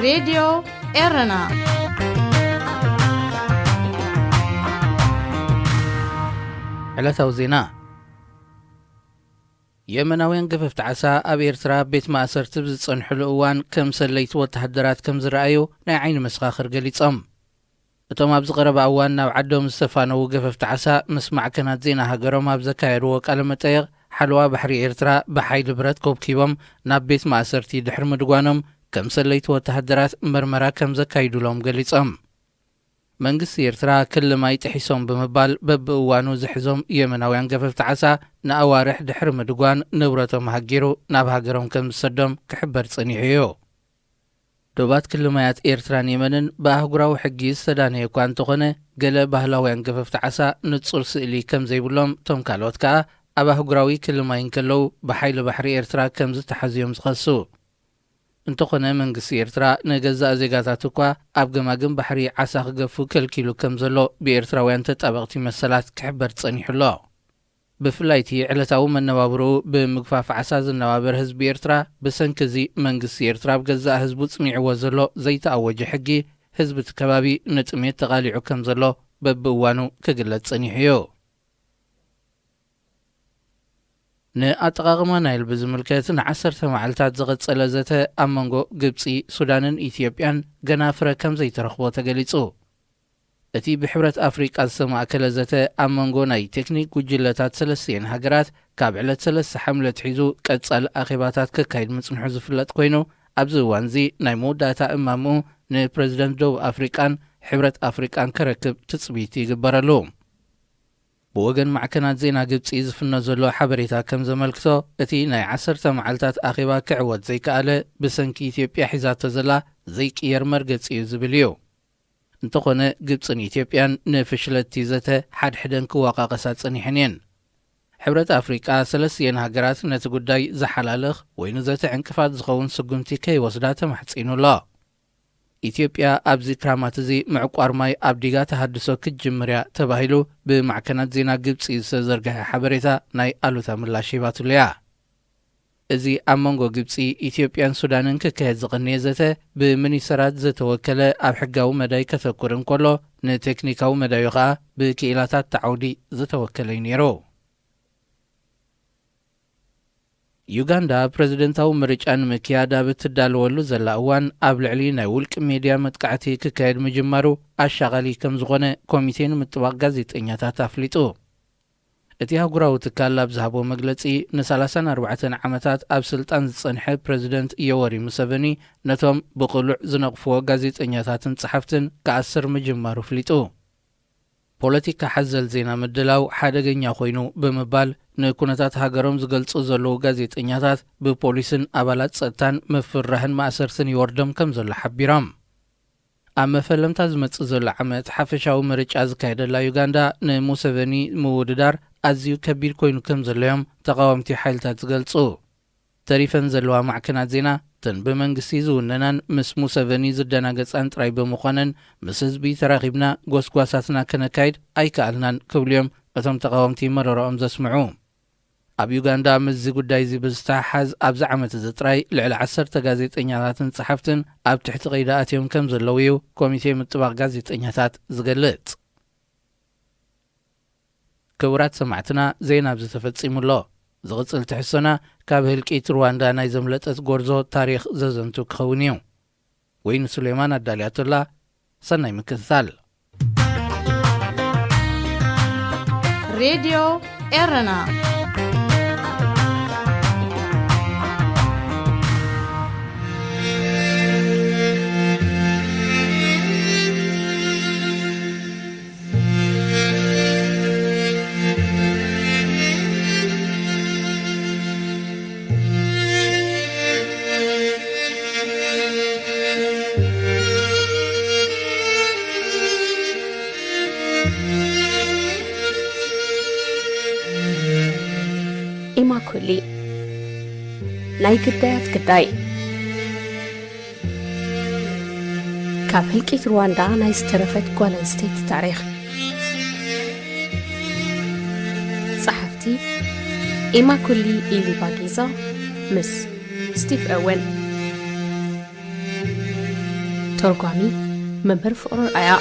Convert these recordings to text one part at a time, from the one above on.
ሬድዮ ኤረና። ዕለታዊ ዜና። የመናውያን ገፈፍቲ ዓሳ ኣብ ኤርትራ ቤት ማእሰርቲ ብዝጸንሕሉ እዋን ከም ሰለይቲ ወተሃደራት ከም ዝረኣዩ ናይ ዓይኒ መሰኻኽር ገሊጾም። እቶም ኣብዚ ቀረባ እዋን ናብ ዓዶም ዝተፋነዉ ገፈፍቲ ዓሳ ምስ ማዕከናት ዜና ሃገሮም ኣብ ዘካየድዎ ቃለ መጠየቕ፣ ሓለዋ ባሕሪ ኤርትራ ብሓይሊ ብረት ኮብኪቦም ናብ ቤት ማእሰርቲ ድሕሪ ምድጓኖም ከም ሰለይቲ ወተሃደራት መርመራ ከም ዘካይዱሎም ገሊጾም። መንግስቲ ኤርትራ ክሊ ማይ ጥሒሶም ብምባል በብእዋኑ ዝሕዞም የመናውያን ገፈፍቲ ዓሳ ንኣዋርሕ ድሕሪ ምድጓን ንብረቶም ሃጊሩ ናብ ሃገሮም ከም ዝሰዶም ክሕበር ጸኒሑ እዩ። ዶባት ክሊ ማያት ኤርትራን የመንን ብኣህጉራዊ ሕጊ ዝተዳነየ እኳ እንተኾነ፣ ገለ ባህላውያን ገፈፍቲ ዓሳ ንጹር ስእሊ ከም ዘይብሎም፣ እቶም ካልኦት ከኣ ኣብ ኣህጉራዊ ክሊ ማይ እንከለዉ ብሓይሊ ባሕሪ ኤርትራ ከም ዝተሓዙ እዮም ዝኸሱ። እንተኾነ መንግስቲ ኤርትራ ንገዛእ ዜጋታት እኳ ኣብ ገማግም ባሕሪ ዓሳ ክገፉ ከልኪሉ ከም ዘሎ ብኤርትራውያን ተጣበቕቲ መሰላት ክሕበር ጸኒሑ ኣሎ። ብፍላይ እቲ ዕለታዊ መነባብሮኡ ብምግፋፍ ዓሳ ዝነባበር ህዝቢ ኤርትራ፣ ብሰንኪ እዚ መንግስቲ ኤርትራ ኣብ ገዛእ ህዝቡ ጽኒዕዎ ዘሎ ዘይተኣወጀ ሕጊ፣ ህዝቢ እቲ ከባቢ ንጥሜት ተቓሊዑ ከም ዘሎ በብእዋኑ ክግለጽ ጸኒሑ እዩ። ንኣጠቓቕማ ናይል ብዝምልከት ንዓሰርተ መዓልታት ዝቐጸለ ዘተ ኣብ መንጎ ግብጺ፣ ሱዳንን ኢትዮጵያን ገና ፍረ ከም ዘይተረኽቦ ተገሊጹ። እቲ ብሕብረት ኣፍሪቃ ዝተማእከለ ዘተ ኣብ መንጎ ናይ ቴክኒክ ጉጅለታት ሰለስቲኤን ሃገራት ካብ ዕለት ሰለስተ ሓምለ ኣትሒዙ ቀጻሊ ኣኼባታት ከካይድ ምጽንሑ ዝፍለጥ ኮይኑ፣ ኣብዚ እዋንዚ ናይ መወዳእታ እማምኡ ንፕረዚደንት ደቡብ ኣፍሪቃን ሕብረት ኣፍሪቃን ከረክብ ትጽቢት ይግበረሉ። ብወገን ማዕከናት ዜና ግብጺ ዝፍኖ ዘሎ ሓበሬታ ከም ዘመልክቶ፣ እቲ ናይ ዓሰርተ መዓልታት ኣኼባ ክዕወት ዘይከኣለ ብሰንኪ ኢትዮጵያ ሒዛቶ ዘላ ዘይቅየር መርገጺ እዩ ዝብል እዩ። እንተኾነ፣ ግብጽን ኢትዮጵያን ንፍሽለት እቲ ዘተ ሓድሕደን ክወቃቀሳ ጸኒሐን እየን። ሕብረት ኣፍሪቃ ሰለስቲኤን ሃገራት ነቲ ጉዳይ ዝሓላልኽ ወይ ንዘተ ዕንቅፋት ዝኸውን ስጉምቲ ከይወስዳ ተማሕጺኑ ኣሎ። ኢትዮጵያ ኣብዚ ክራማት እዚ ምዕቋር ማይ ኣብ ዲጋ ተሃድሶ ክትጅምር እያ ተባሂሉ ብማዕከናት ዜና ግብጺ ዝተዘርግሐ ሓበሬታ ናይ ኣሉታ ምላሽ ሂባትሉ እያ። እዚ ኣብ መንጎ ግብጺ፣ ኢትዮጵያን ሱዳንን ክካየድ ዝቐነየ ዘተ ብሚኒስተራት ዝተወከለ ኣብ ሕጋዊ መዳይ ከተኩር እንከሎ፣ ንቴክኒካዊ መዳዩ ኸኣ ብክኢላታት እቲ ዓውዲ ዝተወከለ እዩ ነይሩ። ዩጋንዳ ፕረዚደንታዊ ምርጫ ንምክያድ ኣብ እትዳለወሉ ዘላ እዋን፣ ኣብ ልዕሊ ናይ ውልቂ ሜድያ መጥቃዕቲ ክካየድ ምጅማሩ ኣሻቓሊ ከም ዝኾነ ኮሚቴ ንምጥባቕ ጋዜጠኛታት ኣፍሊጡ። እቲ ኣህጉራዊ ትካል ኣብ ዝሃቦ መግለጺ፣ ንሰላሳን ኣርባዕተን ዓመታት ኣብ ስልጣን ዝጸንሐ ፕረዚደንት ዮወሪ ሙሰቨኒ ነቶም ብቕሉዕ ዝነቕፍዎ ጋዜጠኛታትን ጸሓፍትን ክኣስር ምጅማሩ ኣፍሊጡ። ፖለቲካ ሓዘል ዜና ምድላው ሓደገኛ ኮይኑ ብምባል፣ ንኩነታት ሃገሮም ዝገልጹ ዘለዉ ጋዜጠኛታት ብፖሊስን ኣባላት ጸጥታን ምፍርራህን ማእሰርትን ይወርዶም ከም ዘሎ ሓቢሮም። ኣብ መፈለምታ ዝመጽእ ዘሎ ዓመት ሓፈሻዊ ምርጫ ዝካየደላ ዩጋንዳ ንሙሰቨኒ ምውድዳር ኣዝዩ ከቢድ ኮይኑ ከም ዘሎ እዮም ተቓወምቲ ሓይልታት ዝገልጹ። ተሪፈን ዘለዋ ማዕከናት ዜና፣ እተን ብመንግስቲ ዝውነናን ምስ ሙሰቨኒ ዝደናገጻን ጥራይ ብምዃነን፣ ምስ ህዝቢ ተራኺብና ጎስጓሳትና ከነካይድ ኣይከኣልናን ክብሉ እዮም እቶም ተቓወምቲ መረረኦም ዘስምዑ። ኣብ ዩጋንዳ ምስዚ ጉዳይ እዚ ብዝተሓሓዝ ኣብዚ ዓመት እዚ ጥራይ ልዕሊ ዓሰርተ ጋዜጠኛታትን ጸሓፍትን ኣብ ትሕቲ ቀይዲ ኣትዮም ከም ዘለዉ እዩ ኮሚቴ ምጥባቕ ጋዜጠኛታት ዝገልጽ። ክቡራት ሰማዕትና፣ ዜና ኣብዚ ተፈጺሙ ኣሎ። ዝቕጽል ትሕዝቶና ካብ ህልቂት ሩዋንዳ ናይ ዘምለጠት ጎርዞ ታሪኽ ዘዘንቱ ክኸውን እዩ። ወይኒ ሱሌማን ኣዳልያቶ ኣላ። ሰናይ ምክትታል። ሬድዮ ኤረና። ኢማኩሊ፣ ናይ ግዳያት ግዳይ። ካብ ህልቂት ሩዋንዳ ናይ ዝተረፈት ጓል ኣንስተይቲ ታሪኽ። ጸሓፍቲ፣ ኢማኩሊ ኢሊባጊዛ ምስ ስቲቭ ኦወን። ተርጓሚ መምህር ፍቕሩ ኣርኣያ።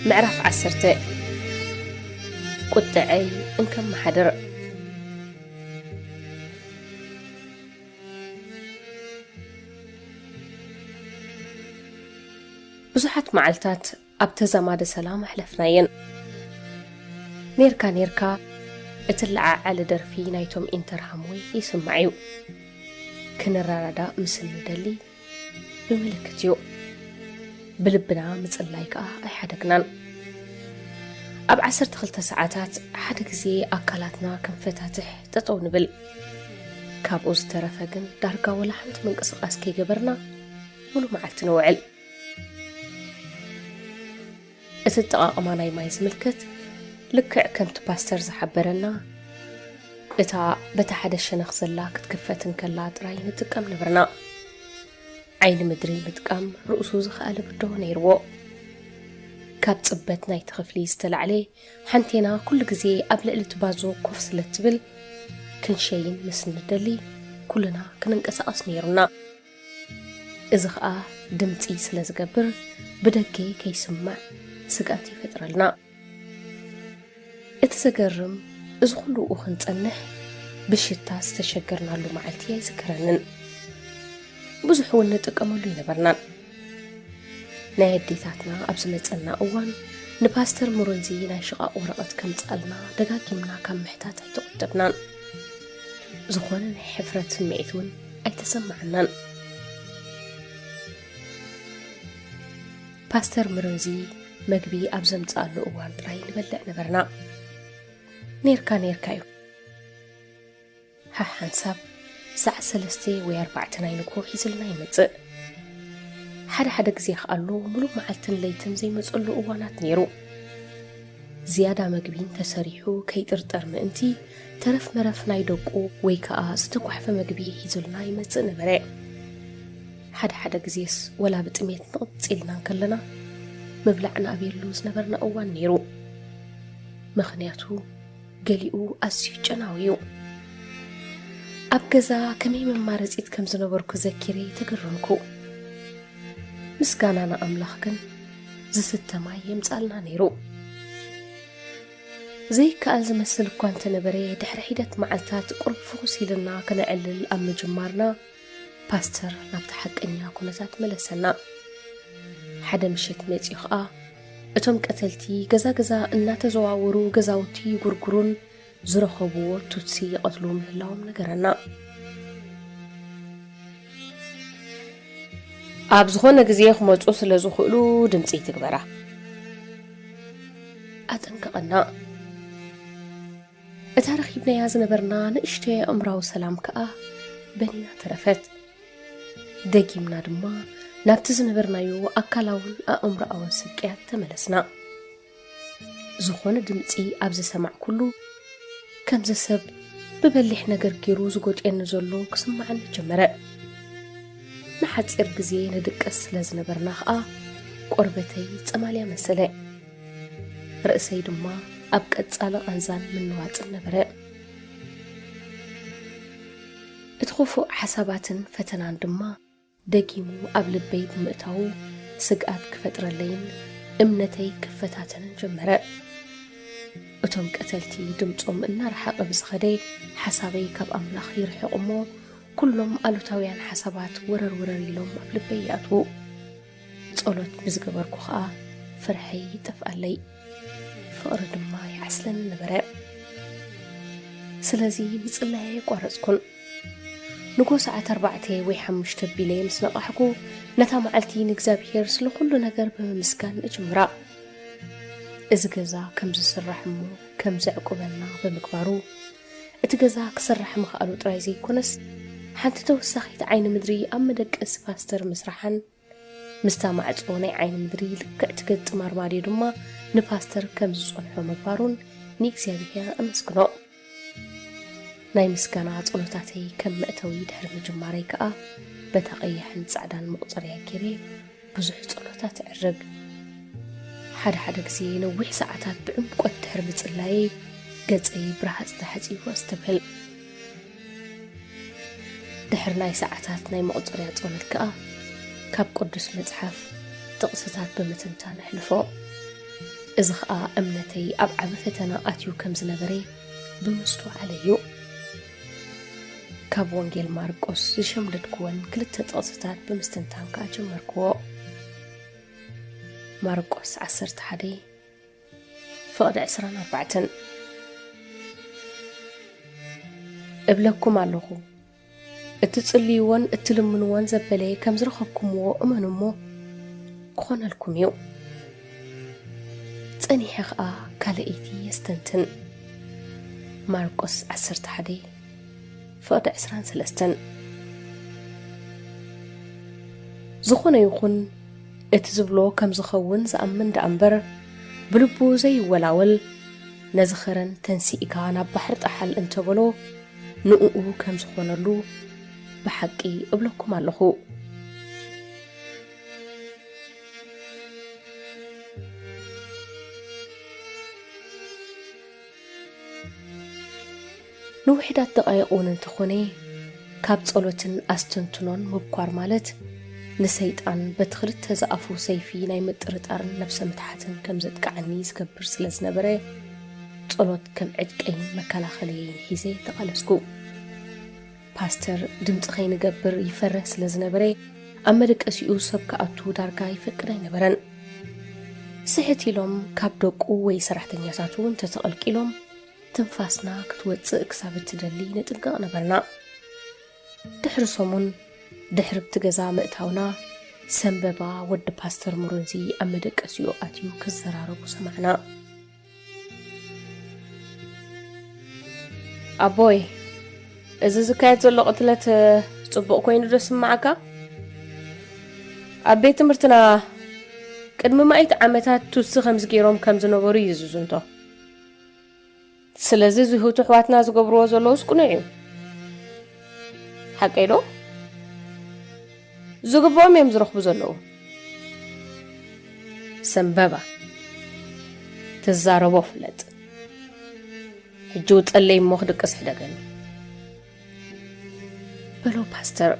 ምዕራፍ ዓሰርተ። ቁጥዐይ እንከመሓድር። ብዙሓት መዓልታት ኣብ ተዛማዲ ሰላም ኣሕለፍናየን። ኔርካ ኔርካ እትለዓዓሊ ደርፊ ናይቶም ኢንተርሃምወይ ይስማዕ እዩ። ክንረዳዳእ ምስ እንደሊ ብምልክት እዩ። ብልብና ምጽላይ ከኣ ኣይሓደግናን። ኣብ ዓሰርተ ክልተ ሰዓታት ሓደ ግዜ ኣካላትና ክንፈታትሕ ጠጠው ንብል። ካብኡ ዝተረፈ ግን ዳርጋ ወላ ሓንቲ ምንቅስቓስ ከይገበርና ሙሉ መዓልቲ ንውዕል። እቲ ኣጠቓቕማ ናይ ማይ ዝምልከት፣ ልክዕ ከምቲ ፓስተር ዝሓበረና፣ እታ በታ ሓደ ሸነኽ ዘላ ክትክፈት እንከላ ጥራይ ንጥቀም ነበርና። ዓይኒ ምድሪ ምጥቃም ርእሱ ዝኸኣለ ብድሆ ነይርዎ። ካብ ጽበት ናይቲ ክፍሊ ዝተላዕለ፣ ሓንቴና ኩሉ ግዜ ኣብ ልዕሊ እቲ ባዞ ኮፍ ስለ ትብል፣ ክንሸይን ምስ እንደሊ ኩልና ክንንቀሳቐስ ነይሩና። እዚ ኸኣ ድምጺ ስለ ዝገብር ብደገ ከይስማዕ ስግኣት ይፈጥረልና። እቲ ዘገርም፣ እዚ ኩሉ ክንጸንሕ ብሽታ ዝተሸገርናሉ መዓልቲ ኣይዝከረንን። ብዙሕ እውን ንጥቀመሉ ኣይነበርናን። ናይ ኣዴታትና ኣብ ዝመጸና እዋን ንፓስተር ሙሩንዚ ናይ ሽቓቕ ወረቐት ከምጽኣልና ደጋጊምና ካብ ምሕታት ኣይተቖጠብናን። ዝኾነ ናይ ሕፍረት ስምዒት እውን ኣይተሰማዓናን። ፓስተር ምሩንዚ መግቢ ኣብ ዘምጽኣሉ እዋን ጥራይ ንበልዕ ነበርና። ኔርካ ኔርካ እዩ። ሓሓንሳብ ሰዓት ሰለስተ ወይ ኣርባዕተ ናይ ንግሆ ሒዙልና ይመጽእ። ሓደ ሓደ ግዜ ከኣሎ ሙሉእ መዓልትን ለይትን ዘይመጸሉ እዋናት ነይሩ። ዝያዳ መግቢ እንተሰሪሑ ከይጥርጠር ምእንቲ፣ ተረፍ መረፍ ናይ ደቁ ወይ ከኣ ዝተጓሕፈ መግቢ ሒዙልና ይመጽእ ነበረ። ሓደ ሓደ ግዜስ ወላ ብጥሜት ንቕጽ ኢልና እንከለና፣ ምብላዕ ንኣብየሉ ዝነበርና እዋን ነይሩ። ምኽንያቱ፣ ገሊኡ ኣዝዩ ጨናዊ እዩ። ኣብ ገዛ ከመይ መማረጺት ከም ዝነበርኩ ዘኪረ ተገረምኩ። ምስጋና ንኣምላኽ ግን ዝስተ ማይ የምጽኣልና ነይሩ። ዘይከኣል ዝመስል እኳ እንተነበረ፣ ድሕሪ ሒደት መዓልታት ቁሩብ ፍኹስ ኢልና ከነዕልል ኣብ ምጅማርና፣ ፓስተር ናብቲ ሓቀኛ ኩነታት መለሰና። ሓደ ምሸት መጺኡ ኸኣ፣ እቶም ቀተልቲ ገዛ ገዛ እናተዘዋወሩ ገዛውቲ ይጉርጉሩን ዝረኸብዎ ቱትሲ ይቐትሉ ምህላዎም ነገረና። ኣብ ዝኾነ ግዜ ክመጹ ስለ ዝኽእሉ ድምጺ ይትግበራ። ኣጠንቀቐና። እታ ረኺብናያ ዝነበርና ንእሽተይ ኣእምራዊ ሰላም ከኣ በኒና ተረፈት። ደጊምና ድማ ናብቲ ዝነበርናዮ ኣካላውን ኣእምሮኣውን ስቅያት ተመለስና። ዝኾነ ድምጺ ኣብ ዝሰማዕኩሉ፣ ከምዚ ሰብ ብበሊሕ ነገር ገይሩ ዝጎጥየኒ ዘሎ ክስምዓኒ ጀመረ። ንሓጺር ግዜ ንድቅስ ስለ ዝነበርና ኸኣ፣ ቆርበተይ ጸማልያ መሰለ። ርእሰይ ድማ ኣብ ቀጻሊ ቃንዛን ምንዋጽን ነበረ። እቲ ክፉእ ሓሳባትን ፈተናን ድማ ደጊሙ ኣብ ልበይ ብምእታዉ፣ ስግኣት ክፈጥረለይን እምነተይ ክፈታተንን ጀመረ። እቶም ቀተልቲ ድምጾም እናረሓቐ ብዝኸደ፣ ሓሳበይ ካብ ኣምላኽ ይርሕቕ እሞ፣ ኩሎም ኣሉታውያን ሓሳባት ወረር ወረር ኢሎም ኣብ ልበይ ይኣትዉ። ጸሎት ብዝገበርኩ ኸኣ ፍርሐይ ይጠፍኣለይ፣ ፍቕሪ ድማ ይዓስለኒ ነበረ። ስለዚ ምጽላይ ኣየቋረጽኩን። ንግሆ ሰዓት ኣርባዕተ ወይ ሓሙሽተ ኣቢለ ምስ ነቓሕኩ፣ ነታ መዓልቲ ንእግዚኣብሄር ስለ ኩሉ ነገር ብምምስጋን እጅምራ። እዚ ገዛ ከም ዝስራሕ እሞ ከም ዘዕቁበና ብምግባሩ፣ እቲ ገዛ ክስራሕ ምኽኣሉ ጥራይ ዘይኮነስ፣ ሓንቲ ተወሳኺት ዓይኒ ምድሪ ኣብ መደቀሲ ፓስተር ምስራሓን፣ ምስታ ማዕጾ ናይ ዓይኒ ምድሪ ልክዕ ትገጥም ኣርማድዮ ድማ ንፓስተር ከም ዝጸንሖ ምግባሩን ንእግዚኣብሄር ኣመስግኖ። ናይ ምስጋና ጸሎታተይ ከም መእተዊ ድሕሪ ምጅማረይ ከኣ፣ በታ ቀያሕን ጻዕዳን መቑጸርያ ገይረ ብዙሕ ጸሎታት እዕርግ። ሓደ ሓደ ግዜ ነዊሕ ሰዓታት ብዕምቆት ድሕሪ ምጽላየይ፣ ገጸይ ብረሃጽ ተሓጺቡ ኣስተብህል። ድሕሪ ናይ ሰዓታት ናይ መቑጸርያ ጸሎት ከኣ፣ ካብ ቅዱስ መጽሓፍ ጥቕስታት ብምትንታን ኣሕልፎ። እዚ ኸኣ እምነተይ ኣብ ዓቢ ፈተና ኣትዩ ከም ዝነበረ ብምስትውዓለይ እዩ። ካብ ወንጌል ማርቆስ ዝሸምደድክወን ክልተ ጥቕስታት ብምስትንታን ከኣ ጀመርክዎ። ማርቆስ ዓሰርተ ሓደ፣ ፍቕዲ ዕስራን ኣርባዕተን። እብለኩም ኣለኹ፣ እትጽልይዎን እትልምንዎን ዘበለ ከም ዝረኸብኩምዎ እመኑ እሞ፣ ክኾነልኩም እዩ። ጸኒሐ ኸኣ ካልኣይቲ የስተንትን። ማርቆስ ዓሰርተ ሓደ፣ ፍቕዲ ዕስራን ሰለስተን። ዝኾነ ይኹን እቲ ዝብሎ ከም ዝኸውን ዝኣምን ደኣ እምበር፣ ብልቡ ዘይወላወል፣ ነዚ ኸረን ተንሲእካ ናብ ባሕሪ ጠሓል እንተበሎ፣ ንእኡ ከም ዝኾነሉ ብሓቂ እብለኩም ኣለኹ። ንውሕዳት ደቓይቕ እውን እንተኾነ፣ ካብ ጸሎትን ኣስተንትኖን ምብኳር ማለት፣ ንሰይጣን በቲ ክልተ ዝኣፉ ሰይፊ ናይ ምጥርጣርን ነብሰ ምትሓትን ከም ዘጥቅዓኒ ዝገብር ስለ ዝነበረ፣ ጸሎት ከም ዕጥቀይን መከላኸለየይን ሒዘ ተቓለስኩ። ፓስተር ድምጺ ከይንገብር ይፈርህ ስለ ዝነበረ፣ ኣብ መደቀሲኡ ሰብ ክኣቱ ዳርጋ ይፈቅድ ኣይነበረን። ስሕት ኢሎም ካብ ደቁ ወይ ሰራሕተኛታቱ እንተተቐልቂሎም፣ ትንፋስና ክትወጽእ ክሳብ እትደሊ ንጥንቀቕ ነበርና። ድሕሪ ሰሙን፣ ድሕሪ ኣብቲ ገዛ ምእታውና፣ ሰንበባ ወዲ ፓስተር ሙሩንዚ ኣብ መደቀሲኡ ኣትዩ ክዘራረቡ ሰማዕና። ኣቦይ፣ እዚ ዝካየድ ዘሎ ቅትለት፣ እ፣ ጽቡቕ ኮይኑ ዶ ስምዓካ? ኣብ ቤት ትምህርትና ቅድሚ ማኢት ዓመታት ቱትሲ ከምዚ ገይሮም ከም ዝነበሩ እዩ ዝዝንቶ። ስለዚ ዝህውቱ ኣሕዋትና ዝገብርዎ ዘለውስ ቅኑዕ እዩ። ሓቀይ ዶ? ዝግብኦም እዮም ዝረኽቡ ዘለዉ። ሰንበባ፣ ትዛረቦ ፍለጥ። ሕጂ ውጸለይ እሞ ክድቅስ ሕደገኒ። በሎ ፓስተር።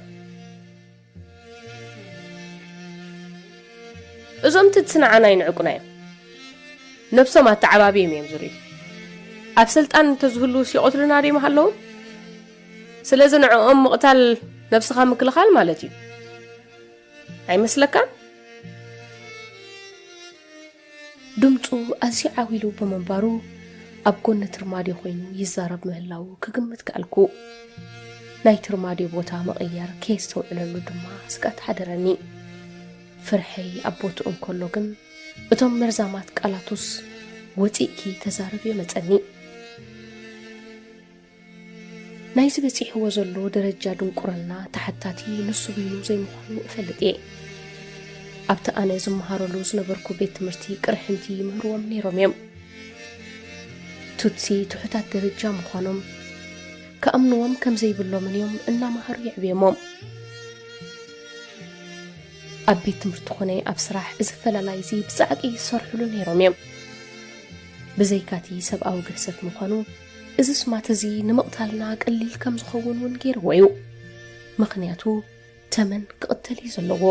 እዞም ትትሲ ንዓና ይንዕቁና እዮም። ነብሶም ኣተዓባብዮም እዮም ዝርእዩ። ኣብ ስልጣን እንተዝህልዉስ ይቐትሉና ዶ ይምሃለዉ? ስለዚ ንዕኦም ምቕታል ነብስኻ ምክልኻል ማለት እዩ። ኣይመስለካን? ድምጹ ኣዝዩ ዓው ኢሉ ብምንባሩ፣ ኣብ ጎኒ ትርማድዮ ኮይኑ ይዛረብ ምህላዉ ክግምት ከኣልኩ። ናይ ትርማድዮ ቦታ ምቕያር ከየስተውዕለሉ ድማ ስግኣት ሓደረኒ። ፍርሐይ ኣብ ቦትኡ እንከሎ ግን፣ እቶም መርዛማት ቃላቱስ፣ "ወጺእኪ ተዛረቢ" መጸኒ። ናይዚ በጺሕዎ ዘሎ ደረጃ ድንቁርና ተሓታቲ ንሱ በይኑ ዘይምዃኑ እፈልጥ እየ። ኣብቲ ኣነ ዝመሃረሉ ዝነበርኩ ቤት ትምህርቲ ቅርሕንቲ ይምህርዎም ነይሮም እዮም። ቱትሲ ትሑታት ደረጃ ምዃኖም፣ ክኣምንዎም ከም ዘይብሎምን እዮም እናመሃሩ የዕብዮሞም። ኣብ ቤት ትምህርቲ ኾነ ኣብ ስራሕ እዚ ፈላላይ እዚ ብጻዕቂ ይሰርሕሉ ነይሮም እዮም። ብዘይካቲ ሰብኣዊ ግህሰት ምዃኑ፣ እዚ ስማት እዚ ንምቕታልና ቀሊል ከም ዝኸውን እውን ገይርዎ እዩ። ምኽንያቱ፣ ተመን ክቕተል እዩ ዘለዎ።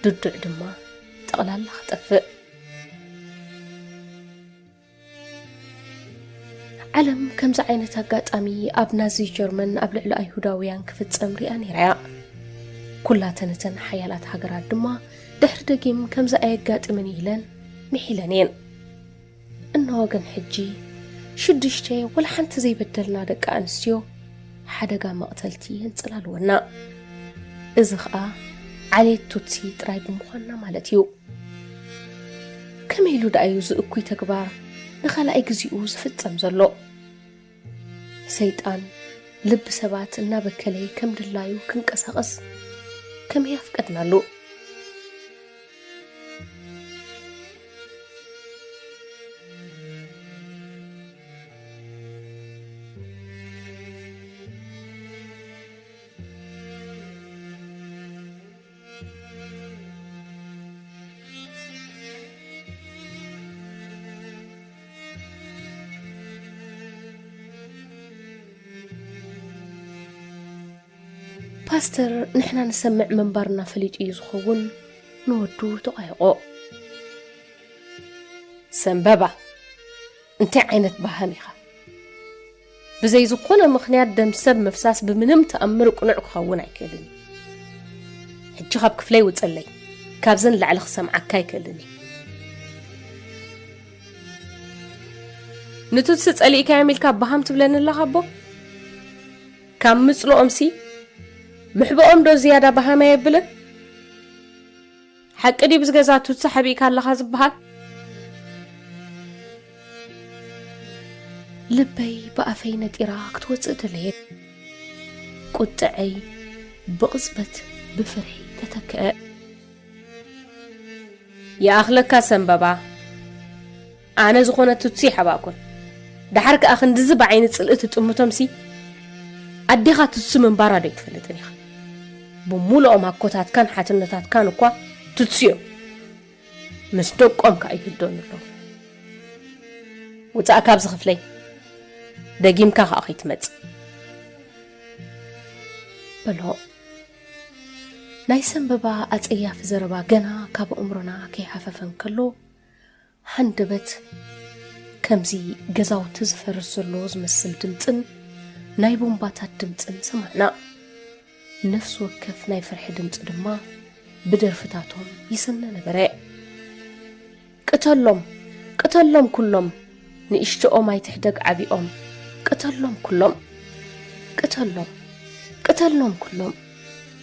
ድዱዕ ድማ ጠቕላላ ክጠፍእ። ዓለም ከምዚ ዓይነት ኣጋጣሚ ኣብ ናዚ ጀርመን ኣብ ልዕሊ ኣይሁዳውያን ክፍጸም ሪኣ ነይራ እያ። ኩላተን እተን ሓያላት ሃገራት ድማ ድሕሪ ደጊም ከምዚ ኣየጋጥምን ኢለን ምሒለን እየን። እንሆ ግን ሕጂ ሽዱሽተ ወላ ሓንቲ ዘይበደልና ደቂ ኣንስትዮ ሓደጋ መቕተልቲ የንጽላልወና። እዚ ኸኣ ዓሌት ቱትሲ ጥራይ ብምዃንና ማለት እዩ። ከመይ ኢሉ ደኣ እዩ እዚ እኩይ ተግባር ንኻልኣይ ግዜኡ ዝፍጸም ዘሎ? ሰይጣን ልቢ ሰባት እናበከለ ከም ድላዩ ክንቀሳቐስ ከመይ ኣፍቀድናሉ? ፓስተር ንሕና ንሰምዕ ምንባርና ፈሊጡ እዩ ዝኸውን። ንወዱ ተቋየቖ። ሰንበባ፣ እንታይ ዓይነት ባሃም ኢኻ? ብዘይ ዝኾነ ምኽንያት ደም ሰብ ምፍሳስ ብምንም ተኣምር ቅኑዕ ክኸውን ኣይክእልን እዩ። ሕጂ ካብ ክፍለይ ውጸለይ። ካብዚ ንላዕሊ ክሰምዓካ ኣይክእልን እየ። ንቱትሲ ጸሊእካዮም ኢልካ ባሃም ትብለኒ ኣለኻ ኣቦ? ካብ ምጽልኦምሲ ምሕብኦም ዶ ዝያዳ ባሃም ኣየብልን? ሓቂ ድዩ ብዝገዛ ቱትሲ ሓቢእካ ኣለኻ ዝበሃል? ልበይ ብኣፈይ ነጢራ ክትወጽእ ደለየት። ቁጥዐይ ብቕጽበት ብፍርሒ ተተክአ። ይኣኽለካ ሰንበባ፣ ኣነ ዝኾነ ቱትሲ ይሓባእኩን። ደሓር ከኣ ክንድዚ ብዓይኒ ጽልኢ ትጥምቶምሲ፣ ኣዴኻ ቱትሲ ምንባራ ዶ ኣይትፈልጥን ኢኻ? ብምሉኦም ኣኮታትካን ሓትነታትካን እኳ ቱትሲ እዮም። ምስ ደቆም ከኣ ይህደኑ ኣለዉ። ውጻእ ካብዚ ክፍለይ፣ ደጊምካ ከኣ ከይትመጽእ። በሎ። ናይ ሰንበባ ኣጸያፊ ዘረባ ገና ካብ ኣእምሮና ከይሓፈፈ እንከሎ፣ ሃንደበት ከምዚ ገዛውቲ ዝፈርስ ዘሎ ዝመስል ድምጽን ናይ ቦምባታት ድምጽን ሰማዕና። ነፍሲ ወከፍ ናይ ፍርሒ ድምጺ ድማ ብደርፍታቶም ይስነ ነበረ። ቅተሎም፣ ቅተሎም ኩሎም፣ ንእሽቶኦም ኣይትሕደግ ዓቢኦም። ቅተሎም ኩሎም፣ ቅተሎም፣ ቅተሎም ኩሎም፣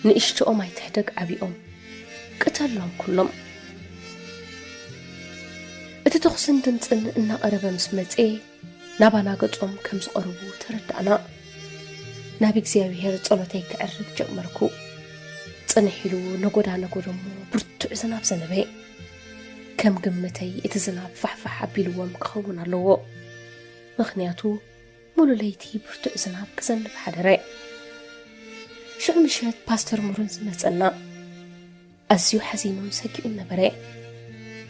ንእሽቶኦም ኣይትሕደግ ዓቢኦም። ቅተሎም ኩሎም። እቲ ተኹስን ድምጽን እናቐረበ ምስ መጸ፣ ናባና ገጾም ከም ዝቐርቡ ተረዳእና። ናብ እግዚኣብሔር ጸሎተይ ከዕርግ ጀመርኩ። ጽንሕ ኢሉ ነጎዳ ነጎዶ እሞ ብርቱዕ ዝናብ ዘነበ። ከም ግምተይ እቲ ዝናብ ፋሕፋሕ ኣቢልዎም ክኸውን ኣለዎ። ምኽንያቱ፣ ሙሉ ለይቲ ብርቱዕ ዝናብ ክዘንብ ሓደረ። ሽዑ ምሸት ፓስተር ሙሩን ዝመጸና። ኣዝዩ ሓዚኑን ሰጊኡን ነበረ።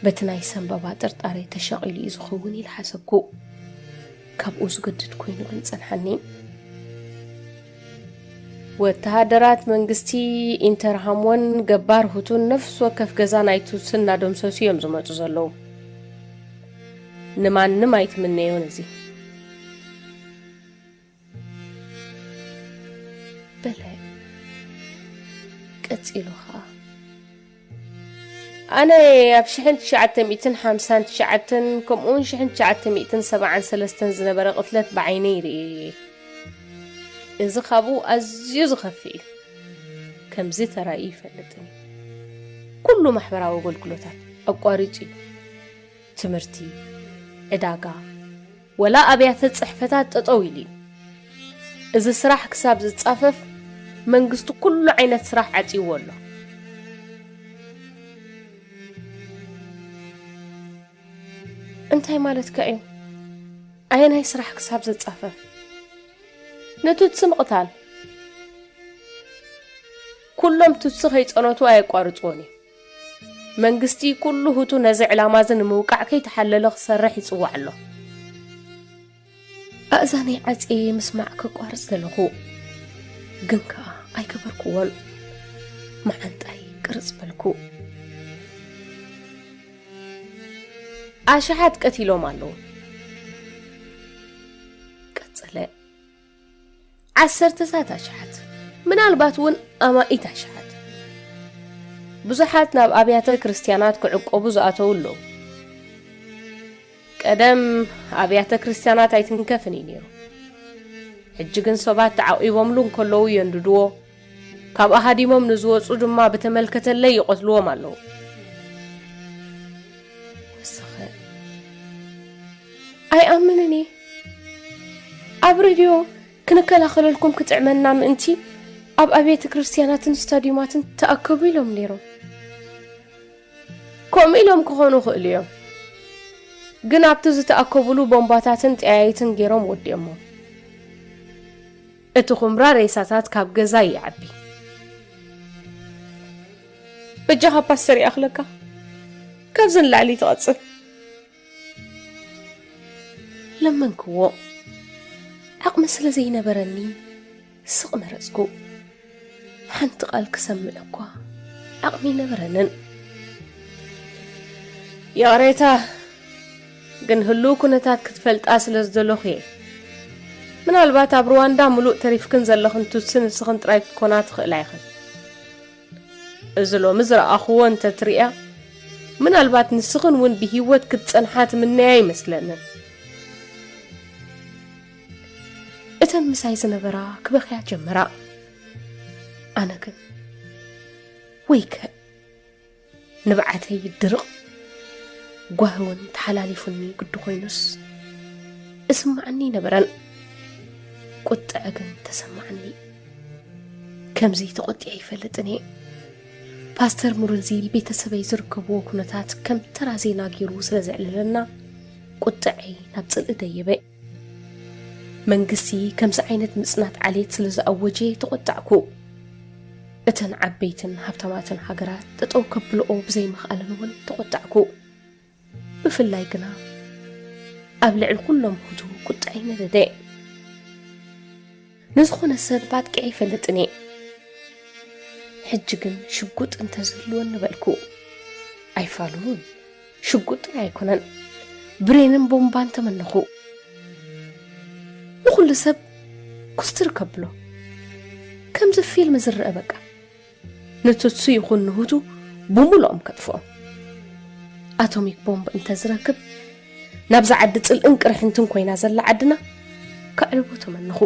በቲ ናይ ሰንበባ ጥርጣሬ ተሻቒሉ እዩ ዝኸውን ኢለ ሓሰብኩ። ካብኡ ዝገድድ ኮይኑ ግን ጸንሓኒ። ወተሃደራት መንግስቲ ኢንተርሃምወን ገባር ሁቱን ነፍሲ ወከፍ ገዛ ናይ ቱትስን እናደምሰሱ እዮም ዝመጹ ዘለዉ። ንማንም ኣይትምነዮን እዚ። በለ። ቀጺሉ ኸኣ፣ ኣነ ኣብ ሽሕን ትሽዓተ ሚእትን ሓምሳን ትሽዓተን ከምኡውን ሽሕን ትሽዓተ ሚእትን ሰብዓን ሰለስተን ዝነበረ ቅትለት ብዓይነይ ርእየ እየ። እዚ ካብኡ ኣዝዩ ዝኸፍእ እዩ። ከምዚ ተራእዩ ይፈልጥን እዩ። ኩሉ ማሕበራዊ ኣገልግሎታት ኣቋሪጹ እዩ። ትምህርቲ፣ ዕዳጋ፣ ወላ ኣብያተ ጽሕፈታት ጠጠው ኢሉ እዩ። እዚ ስራሕ ክሳብ ዝጻፈፍ መንግስቲ ኩሉ ዓይነት ስራሕ ዓጽይዎ ኣሎ። እንታይ ማለትካ እዩ? ኣየናይ ስራሕ ክሳብ ዝጻፈፍ? ንቱትሲ ምቕታል። ኩሎም ቱትሲ ከይጸነቱ ኣየቋርጽዎን እዩ። መንግስቲ ኩሉ ሁቱ ነዚ ዕላማ እዚ ንምውቃዕ ከይተሓለለ ክሰርሕ ይጽዋዕ ኣሎ። ኣእዛነይ ዓጽየ ምስማዕ ከቋርጽ ዘለኹ፣ ግን ከኣ ኣይገበርኩዎን። መዓንጣይ ቅርጽ በልኩ። ኣሽሓት ቀቲሎም ኣለዉ። ቀጸለ። ዓሰርተታት ኣሽሓት፣ ምናልባት እውን ኣማኢት ኣሽሓት። ብዙሓት ናብ ኣብያተ ክርስትያናት ክዕቆቡ ዝኣተዉ ኣለዉ። ቀደም ኣብያተ ክርስትያናት ኣይትንከፍን እዩ ነይሩ። ሕጂ ግን ሰባት ተዓቒቦምሉ እንከለዉ የንድድዎ፣ ካብኣ ሃዲሞም ንዝወጹ ድማ ብተመልከተለይ ይቐትልዎም ኣለዉ። ወሰኸ። ኣይኣምንን እየ። ኣብ ሬድዮ ክንከላኸለልኩም ክጥዕመና ምእንቲ ኣብ ኣብያተ ክርስትያናትን ስታድዩማትን ተኣከቡ ኢሎም ነይሮም። ከምኡ ኢሎም ክኾኑ ይኽእሉ እዮም። ግን ኣብቲ ዝተኣከቡሉ ቦምባታትን ጠያይትን ገይሮም ወዲኦሞ። እቲ ኹምራ ሬሳታት ካብ ገዛ ይዓቢ። በጃኻ ፓስተር ይኣኽለካ፣ ካብዚ ንላዕሊ ትቐጽል። ለመንክዎ። ዓቕሚ ስለ ዘይነበረኒ ስቕ መረጽኩ። ሓንቲ ቃል ክሰምዕ እኳ ዓቕሚ ኣይነበረንን። ይቕሬታ፣ ግን ህሉው ኩነታት ክትፈልጣ ስለ ዝደለኹ እየ። ምናልባት ኣብ ሩዋንዳ ምሉእ ተሪፍክን ዘለኽን ቱትሲ ንስኽን ጥራይ ክትኮና ትኽእላ ኢኽን። እዚ ሎሚ ዝረኣኽዎ እንተ ትርእያ፣ ምናልባት ንስኽን እውን ብህይወት ክትጸንሓ ትምነያ ኣይመስለንን። እተን ምሳይ ዝነበራ ክበኽያ ጀመራ። ኣነ ግን ወይከ ንብዓተይ ድርቕ ጓሂ እውን ተሓላሊፉኒ ግዲ ኮይኑስ እስማዓኒ ነበረን። ቁጥዐ ግን ተሰማዓኒ። ከምዚ ተቖጢዐ ይፈልጥን እየ። ፓስተር ሙርንዚ ቤተሰበይ ዝርከብዎ ኩነታት ከም ተራ ዜና ገይሩ ስለ ዘዕለለና ቁጥዐይ ናብ ጽልኢ ደየበ። መንግስቲ ከምዚ ዓይነት ምጽናት ዓሌት ስለ ዝኣወጀ ተቖጣዕኩ። እተን ዓበይትን ሃብታማትን ሃገራት ጠጠው ከብልኦ ብዘይምኽኣለን እውን ተቖጣዕኩ። ብፍላይ ግና ኣብ ልዕሊ ኩሎም ሁቱ ቁጥዐይ ነደደ። ንዝኾነ ሰብ ኣጥቂዐ ኣይፈልጥን እየ። ሕጂ ግን ሽጉጥ እንተዝህልወኒ በልኩ። ኣይፋሉን። ሽጉጥ ጥራይ ኣይኮነን፣ ብሬንን ቦምባን ተመነኹ። ንኹሉ ሰብ ኩስትር ከብሎ። ከምዚ ፊልም ዝረአ በቃ። ንቱትሱ ይኹን ንሁቱ ብምሉኦም ከጥፍኦም። ኣቶሚክ ቦምብ እንተዝረክብ፣ ናብዛ ዓዲ ጽልእን ቅርሕንትን ኮይና ዘላ ዓድና ከዕልቦ ተመነኹ።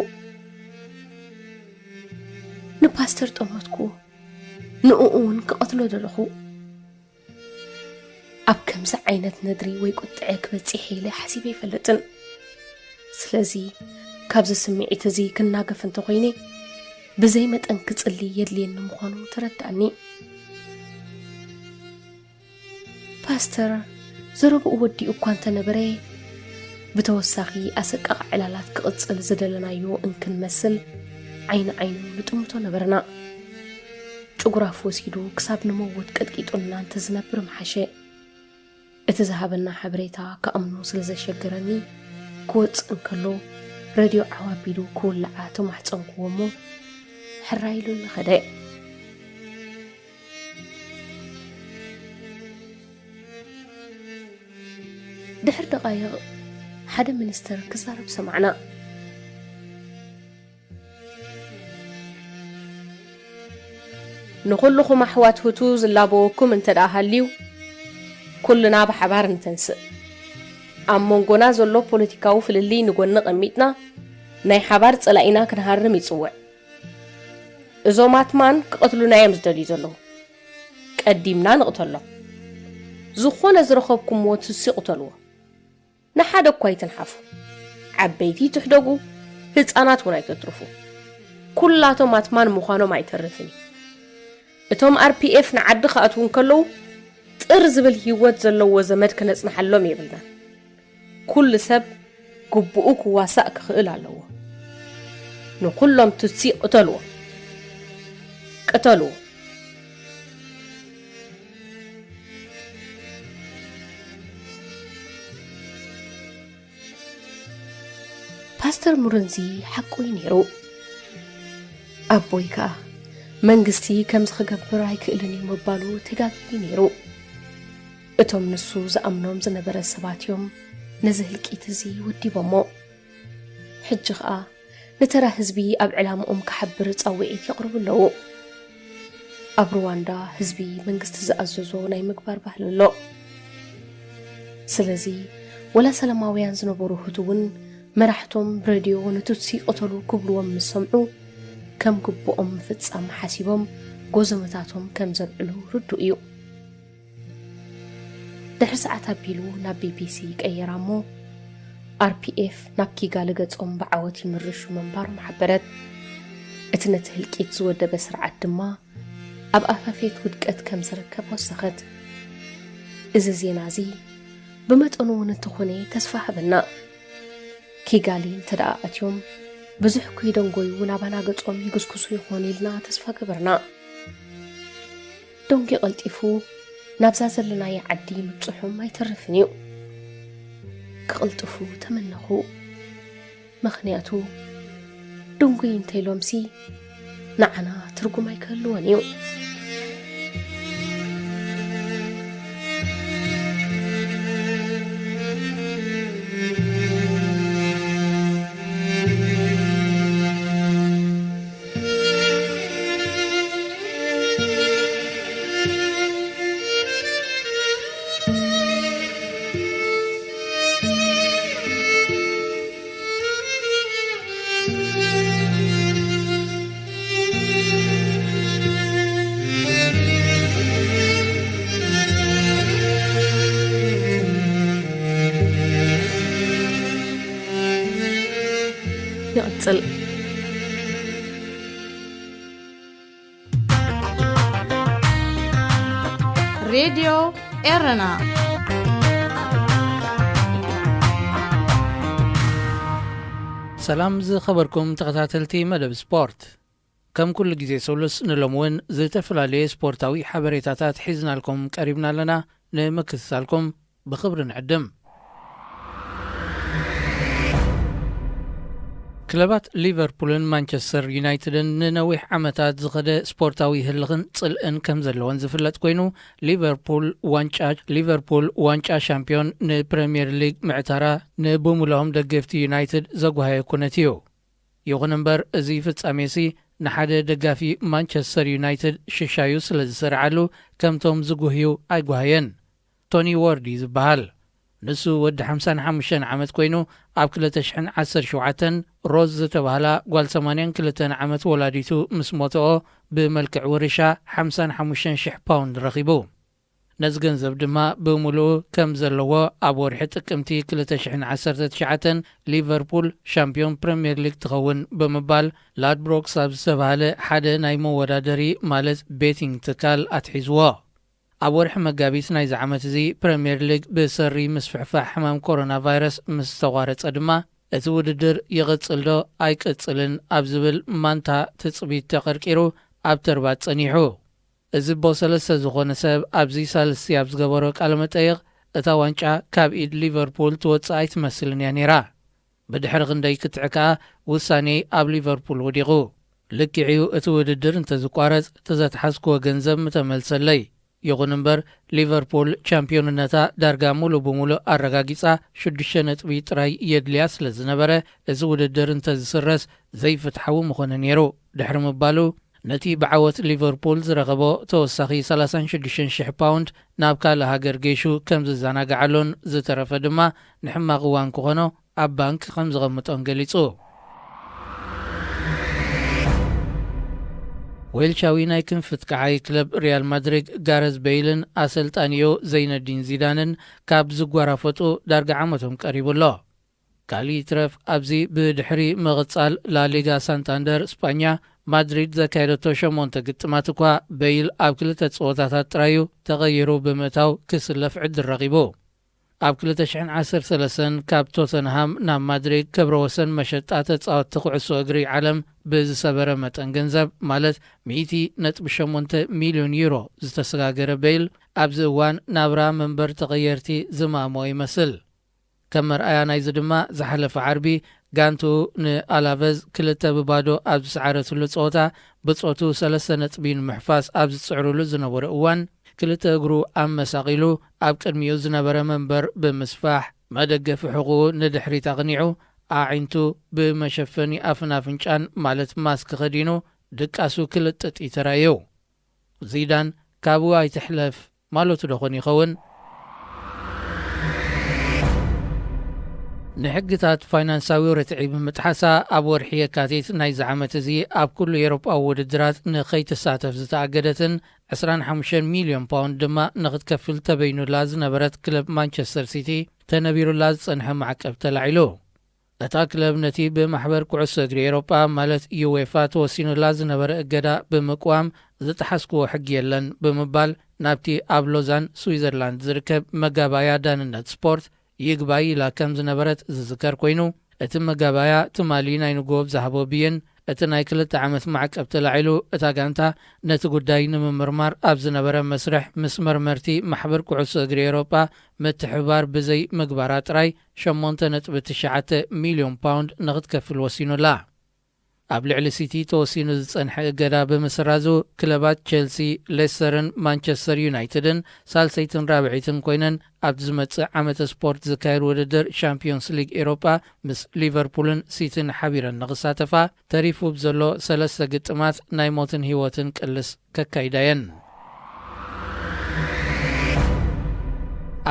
ንፓስተር ጠመትኩ፣ ንእኡ እውን ክቐትሎ ደለኹ። ኣብ ከምዚ ዓይነት ነድሪ ወይ ቁጥዐ ክበጺሕ ኢለ ሓሲበ ኣይፈልጥን። ስለዚ ካብዚ ስምዒት እዚ ክናገፍ እንተኾይነ፣ ብዘይ መጠን ክጽሊ የድልየኒ ምዃኑ ተረዳእኒ። ፓስተር ዘረብኡ ወዲኡ እኳ እንተነበረ፣ ብተወሳኺ ኣሰቃቒ ዕላላት ክቕጽል ዝደለናዮ እንክንመስል ዓይኒ ዓይኑ ንጥምቶ ነበርና። ጭጉራፍ ወሲዱ ክሳብ ንመውት ቀጥቂጡና እንተዝነብር ምሓሸ። እቲ ዝሃበና ሓበሬታ ክኣምኖ ስለ ዘሸገረኒ፣ ክወጽእ እንከሎ ረድዮ ዓው ኣቢሉ ክውልዓ ተማሕጸንክዎ እሞ፣ ሕራይ ኢሉኒ ኸደ። ድሕሪ ደቓይቕ ሓደ ሚኒስተር ክዛረብ ሰማዕና። ንኹልኹም ኣሕዋት ሁቱ ዝላበወኩም እንተ ደኣ ሃልዩ፣ ኩልና ብሓባር ንተንስእ። ኣብ መንጎና ዘሎ ፖለቲካዊ ፍልልይ ንጎኒ ቀሚጥና፣ ናይ ሓባር ጸላኢና ክንሃርም ይጽውዕ። እዞም ኣትማን ክቐትሉና እዮም ዝደልዩ ዘለዉ። ቀዲምና ንቕተሎም። ዝኾነ ዝረኸብኩምዎ ትሲ ቅተልዎ። ንሓደ እኳ ኣይትንሓፉ። ዓበይቲ ትሕደጉ፣ ህጻናት እውን ኣይተትርፉ። ኩላቶም ኣትማን ምዃኖም ኣይተርፍን እዩ። እቶም ኣር ፒ ኤፍ ንዓዲ ክኣትዉ እንከለዉ፣ ጥር ዝብል ህይወት ዘለዎ ዘመድ ከነጽንሓሎም የብልናን። ኩሉ ሰብ ግቡኡ ክዋሳእ ክኽእል ኣለዎ። ንኹሎም ቱትሲ ቅተልዎ። ቅተልዎ። ፓስተር ሙርንዚ ሓቁ እዩ ነይሩ። ኣቦይ ከኣ መንግስቲ ከምዚ ክገብር ኣይክእልን እዩ ምባሉ ተጋግዩ ነይሩ። እቶም ንሱ ዝኣምኖም ዝነበረ ሰባት እዮም ነዚ ህልቂት እዚ ወዲቦሞ። ሕጂ ኸኣ ንተራ ህዝቢ ኣብ ዕላምኦም ክሓብር ጻውዒት የቕርቡ ኣለዉ። ኣብ ሩዋንዳ ህዝቢ መንግስቲ ዝኣዘዞ ናይ ምግባር ባህሊ ኣሎ። ስለዚ ወላ ሰላማውያን ዝነበሩ ሁቱ እውን መራሕቶም ብረድዮ ንቱትሲ ቅተሉ ክብልዎም ምስ ሰምዑ ከም ግቡኦም ምፍጻም ሓሲቦም ጎዘመታቶም ከም ዘብዕሉ ርዱእ እዩ። ድሕሪ ሰዓት ኣቢሉ ናብ ቢ ቢ ሲ ቀየራ እሞ፣ ኣር ፒ ኤፍ ናብ ኪጋሊ ገጾም ብዓወት ይምርሹ ምንባሮም ሓበረት። እቲ ነቲ ህልቂት ዝወደበ ስርዓት ድማ ኣብ ኣፋፌት ውድቀት ከም ዝርከብ ወሰኸት። እዚ ዜና እዚ ብመጠኑ እውን እንተኾነ ተስፋ ሃበና። ኪጋሊ እንተ ደኣ ኣትዮም፣ ብዙሕ ከይደንጎዩ ናባና ገጾም ይግስግሱ ይኾኑ ኢልና ተስፋ ገበርና። ደንጉዩ ቀልጢፉ ናብዛ ዘለናያ ዓዲ ምብጽሖም ኣይተርፍን እዩ። ክቕልጥፉ ተመነኹ። ምኽንያቱ ድንጉይ እንተኢሎምሲ ንዓና ትርጉም ኣይክህልዎን እዩ። ይቕጽል። ሬድዮ ኤረና። ሰላም ዝኸበርኩም ተኸታተልቲ መደብ ስፖርት፣ ከም ኩሉ ግዜ ሰሉስ ንሎም እውን ዝተፈላለየ ስፖርታዊ ሓበሬታታት ሒዝናልኩም ቀሪብና ኣለና። ንምክትታልኩም ብኽብሪ ንዕድም። ክለባት ሊቨርፑልን ማንቸስተር ዩናይትድን ንነዊሕ ዓመታት ዝኸደ ስፖርታዊ ህልኽን ጽልእን ከም ዘለወን ዝፍለጥ ኮይኑ፣ ሊቨርፑል ዋንጫ ሊቨርፑል ዋንጫ ሻምፒዮን ንፕረምየር ሊግ ምዕታራ ንብምልኦም ደገፍቲ ዩናይትድ ዘጓሃየ ኩነት እዩ። ይኹን እምበር፣ እዚ ፍጻሜሲ ንሓደ ደጋፊ ማንቸስተር ዩናይትድ ሽሻዩ ስለ ዝሰርዓሉ፣ ከምቶም ዝጉህዩ ኣይጓሃየን። ቶኒ ዎርድ እዩ ዝበሃል። ንሱ ወዲ ሓምሳን ሓሙሽተን ዓመት ኮይኑ፣ ኣብ ክልተ ሽሕን ዓሰርተ ሸውዓተን ሮዝ ዝተባህላ ጓል ሰማንያን ክልተን ዓመት ወላዲቱ ምስ ሞተኦ፣ ብመልክዕ ውርሻ ሓምሳን ሓሙሽተን ሽሕ ፓውንድ ረኺቡ። ነዚ ገንዘብ ድማ ብምሉኡ ከም ዘለዎ ኣብ ወርሒ ጥቅምቲ ክልተ ሽሕን ዓሰርተ ትሽዓተን ሊቨርፑል ሻምፒዮን ፕሪምየር ሊግ ትኸውን ብምባል ላድብሮክስ ኣብ ዝተባህለ ሓደ ናይ መወዳደሪ ማለት ቤቲንግ ትካል ኣትሒዝዎ። ኣብ ወርሒ መጋቢት ናይዚ ዓመት እዚ ፕሪምየር ሊግ ብሰሪ ምስፍሕፋሕ ሕማም ኮሮና ቫይረስ ምስ ተቋረጸ ድማ እቲ ውድድር ይቕጽል ዶ ኣይቅጽልን ኣብ ዝብል ማንታ ትጽቢት ተቐርቂሩ ኣብ ተርባት ጸኒሑ። እዚ ኣቦ ሰለስተ ዝኾነ ሰብ ኣብዚ ሳልስቲ ኣብ ዝገበሮ ቃለ መጠይቕ፣ እታ ዋንጫ ካብ ኢድ ሊቨርፑል ትወጽእ ኣይትመስልን እያ ነይራ። ብድሕሪ ክንደይ ክትዕ ከኣ ውሳኔ ኣብ ሊቨርፑል ወዲቑ። ልክዕ'ዩ፣ እቲ ውድድር እንተዝቋረጽ፣ እቲ ዘትሓዝክዎ ገንዘብ ምተመልሰለይ። ይኹን እምበር፣ ሊቨርፑል ቻምፒዮንነታ ዳርጋ ሙሉእ ብሙሉእ ኣረጋጊጻ፣ ሽዱሽተ ነጥቢ ጥራይ የድልያ ስለ ዝነበረ፣ እዚ ውድድር እንተዝስረዝ ዘይፍትሓዊ ምኾነ ነይሩ ድሕሪ ምባሉ፣ ነቲ ብዓወት ሊቨርፑል ዝረኸቦ ተወሳኺ ሰላሳን ሽዱሽተን ሽሕ ፓውንድ ናብ ካልእ ሃገር ገይሹ ከም ዝዘናግዓሉን ዝተረፈ ድማ ንሕማቕ እዋን ክኾኖ ኣብ ባንክ ከም ዘቐምጦን ገሊጹ። ዌልሻዊ ናይ ክንፊ ኣጥቃዓይ ክለብ ሪያል ማድሪድ ጋረዝ ቤይልን ኣሰልጣኒኡ ዘይነዲን ዚዳንን ካብ ዝጓራፈጡ ዳርጋ ዓመቶም ቀሪቡ ኣሎ። ካልእ ይትረፍ፣ ኣብዚ ብድሕሪ ምቕጻል ላሊጋ ሳንታንደር ስጳኛ፣ ማድሪድ ዘካየደቶ ሸሞንተ ግጥማት እኳ፣ በይል ኣብ ክልተ ጸወታታት ጥራዩ ተቐይሩ ብምእታው ክስለፍ ዕድል ረኺቡ። ኣብ ክልተ ሽሕን ዓሰርተ ሰለስተን ካብ ቶተንሃም ናብ ማድሪድ ክብረ ወሰን መሸጣ ተጻወትቲ ኩዕሶ እግሪ ዓለም ብዝሰበረ መጠን ገንዘብ፣ ማለት ሚእቲ ነጥቢ ሸሞንተ ሚልዮን ዩሮ ዝተሰጋገረ በይል፣ ኣብዚ እዋን ናብራ መንበር ተቐየርቲ ዝማእምኦ ይመስል። ከም መርኣያ ናይዚ ድማ፣ ዝሓለፈ ዓርቢ ጋንቱ ንኣላቨዝ ክልተ ብባዶ ኣብ ዝሰዓረትሉ ጸወታ፣ ብጾቱ ሰለስተ ነጥቢ ንምሕፋስ ኣብ ዝጽዕሩሉ ዝነበሩ እዋን፣ ክልተ እግሩ ኣመሳቒሉ ኣብ ቅድሚኡ ዝነበረ መንበር ብምስፋሕ፣ መደገፊ ሕቑኡ ንድሕሪት ኣቕኒዑ፣ ኣዒንቱ ብመሸፈኒ ኣፍን ኣፍንጫን ማለት ማስክ ከዲኑ ድቃሱ ክልጥጥ እዩ ተራእዩ። ዚዳን ካብኡ ኣይትሕለፍ ማለቱ ዶ ኾን ይኸውን? ንሕግታት ፋይናንሳዊ ርትዒ ብምጥሓሳ ኣብ ወርሒ የካቲት ናይዚ ዓመት እዚ ኣብ ኩሉ ኤውሮጳዊ ውድድራት ንኸይትሳተፍ ዝተኣገደትን ዕስራን ሓሙሽተን ሚልዮን ፓውንድ ድማ ንኽትከፍል ተበይኑላ ዝነበረት ክለብ ማንቸስተር ሲቲ ተነቢሩላ ዝጸንሐ ማዕቀብ ተላዒሉ። እታ ክለብ ነቲ ብማሕበር ኩዕሶ እግሪ ኤውሮጳ ማለት ዩዌፋ ተወሲኑላ ዝነበረ እገዳ ብምቅዋም ዝጠሓስክዎ ሕጊ የለን ብምባል ናብቲ ኣብ ሎዛን ስዊዘርላንድ ዝርከብ መጋባእያ ዳንነት ስፖርት ይግባይ ኢላ ከም ዝነበረት ዝዝከር ኮይኑ፣ እቲ መጋባእያ ትማሊ ናይ ንግሆ ብዝሃቦ ብይን እቲ ናይ ክልተ ዓመት ማዕቀብ ተላዒሉ፣ እታ ጋንታ ነቲ ጉዳይ ንምምርማር ኣብ ዝነበረ መስርሕ ምስ መርመርቲ ማሕበር ኩዕሶ እግሪ ኤውሮጳ ምትሕብባር ብዘይ ምግባራ ጥራይ ሸሞንተ ነጥቢ ትሽዓተ ሚልዮን ፓውንድ ንኽትከፍል ወሲኑላ። ኣብ ልዕሊ ሲቲ ተወሲኑ ዝጸንሐ እገዳ ብምስራዙ፣ ክለባት ቸልሲ፣ ሌስተርን ማንቸስተር ዩናይትድን ሳልሰይትን ራብዐይትን ኮይነን ኣብቲ ዝመጽእ ዓመተ ስፖርት ዝካየድ ውድድር ሻምፒዮንስ ሊግ ኤውሮጳ ምስ ሊቨርፑልን ሲቲን ሓቢረን ንኽሳተፋ፣ ተሪፉ ብዘሎ ሰለስተ ግጥማት ናይ ሞትን ህይወትን ቅልስ ከካይዳ እየን።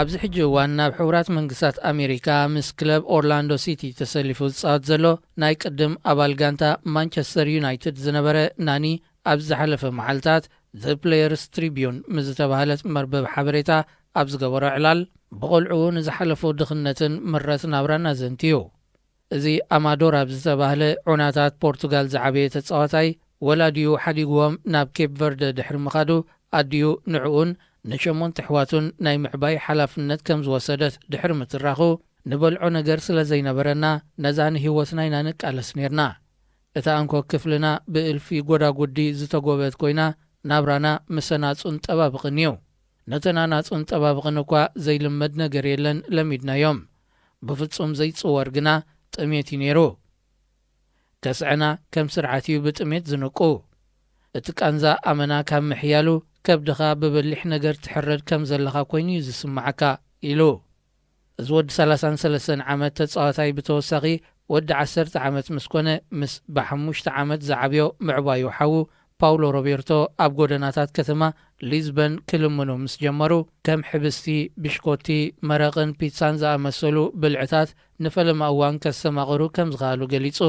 ኣብዚ ሕጂ እዋን ናብ ሕቡራት መንግስታት ኣሜሪካ ምስ ክለብ ኦርላንዶ ሲቲ ተሰሊፉ ዝጻወት ዘሎ ናይ ቅድም ኣባል ጋንታ ማንቸስተር ዩናይትድ ዝነበረ ናኒ፣ ኣብ ዝሓለፈ መዓልታት ዘ ፕሌየርስ ትሪቢዩን ምስ ዝተባህለት መርበብ ሓበሬታ ኣብ ዝገበሮ ዕላል፣ ብቆልዕኡ ንዝሓለፎ ድኽነትን ምረት ናብራን ኣዘንትዩ። እዚ ኣማዶር ኣብ ዝተባህለ ዑናታት ፖርቱጋል ዝዓበየ ተጻዋታይ፣ ወላዲኡ ሓዲግዎም ናብ ኬፕ ቨርደ ድሕሪ ምኻዱ፣ ኣዲኡ ንዕኡን ንሸሞንተ ኣሕዋቱን ናይ ምዕባይ ሓላፍነት ከም ዝወሰደት ድሕሪ ምትራኹ፣ "ንበልዖ ነገር ስለ ዘይነበረና፣ ነዛ ንህይወትና ኢና ንቃለስ ኔርና። እታ እንኮ ክፍልና ብእልፊ ጎዳጉዲ ዝተጎበአት ኮይና፣ ናብራና ምሰናጹን ጠባብቕን እዩ። ነተን ኣናጹን ጠባብቕን እኳ ዘይልመድ ነገር የለን፣ ለሚድናዮም። ብፍጹም ዘይጽወር ግና ጥሜት እዩ ነይሩ። ከስዐና ከም ስርዓት እዩ ብጥሜት ዝንቁ። እቲ ቃንዛ ኣመና ካብ ምሕያሉ፣ ከብድኻ ብበሊሕ ነገር ትሕረድ ከም ዘለኻ ኮይኑ እዩ ዝስምዓካ" ኢሉ። እዚ ወዲ ሰላሳን ሰለስተን ዓመት ተጻዋታይ ብተወሳኺ፣ ወዲ ዓሰርተ ዓመት ምስ ኮነ፣ ምስ ብሓሙሽተ ዓመት ዝዓብዮ ምዕባዩ ሓዉ ፓውሎ ሮቤርቶ ኣብ ጎደናታት ከተማ ሊዝበን ክልምኑ ምስ ጀመሩ፣ ከም ሕብስቲ፣ ብሽኮቲ፣ መረቕን ፒትሳን ዝኣመሰሉ ብልዕታት ንፈለማ እዋን ከስተማቕሩ ከም ዝኸኣሉ ገሊጹ።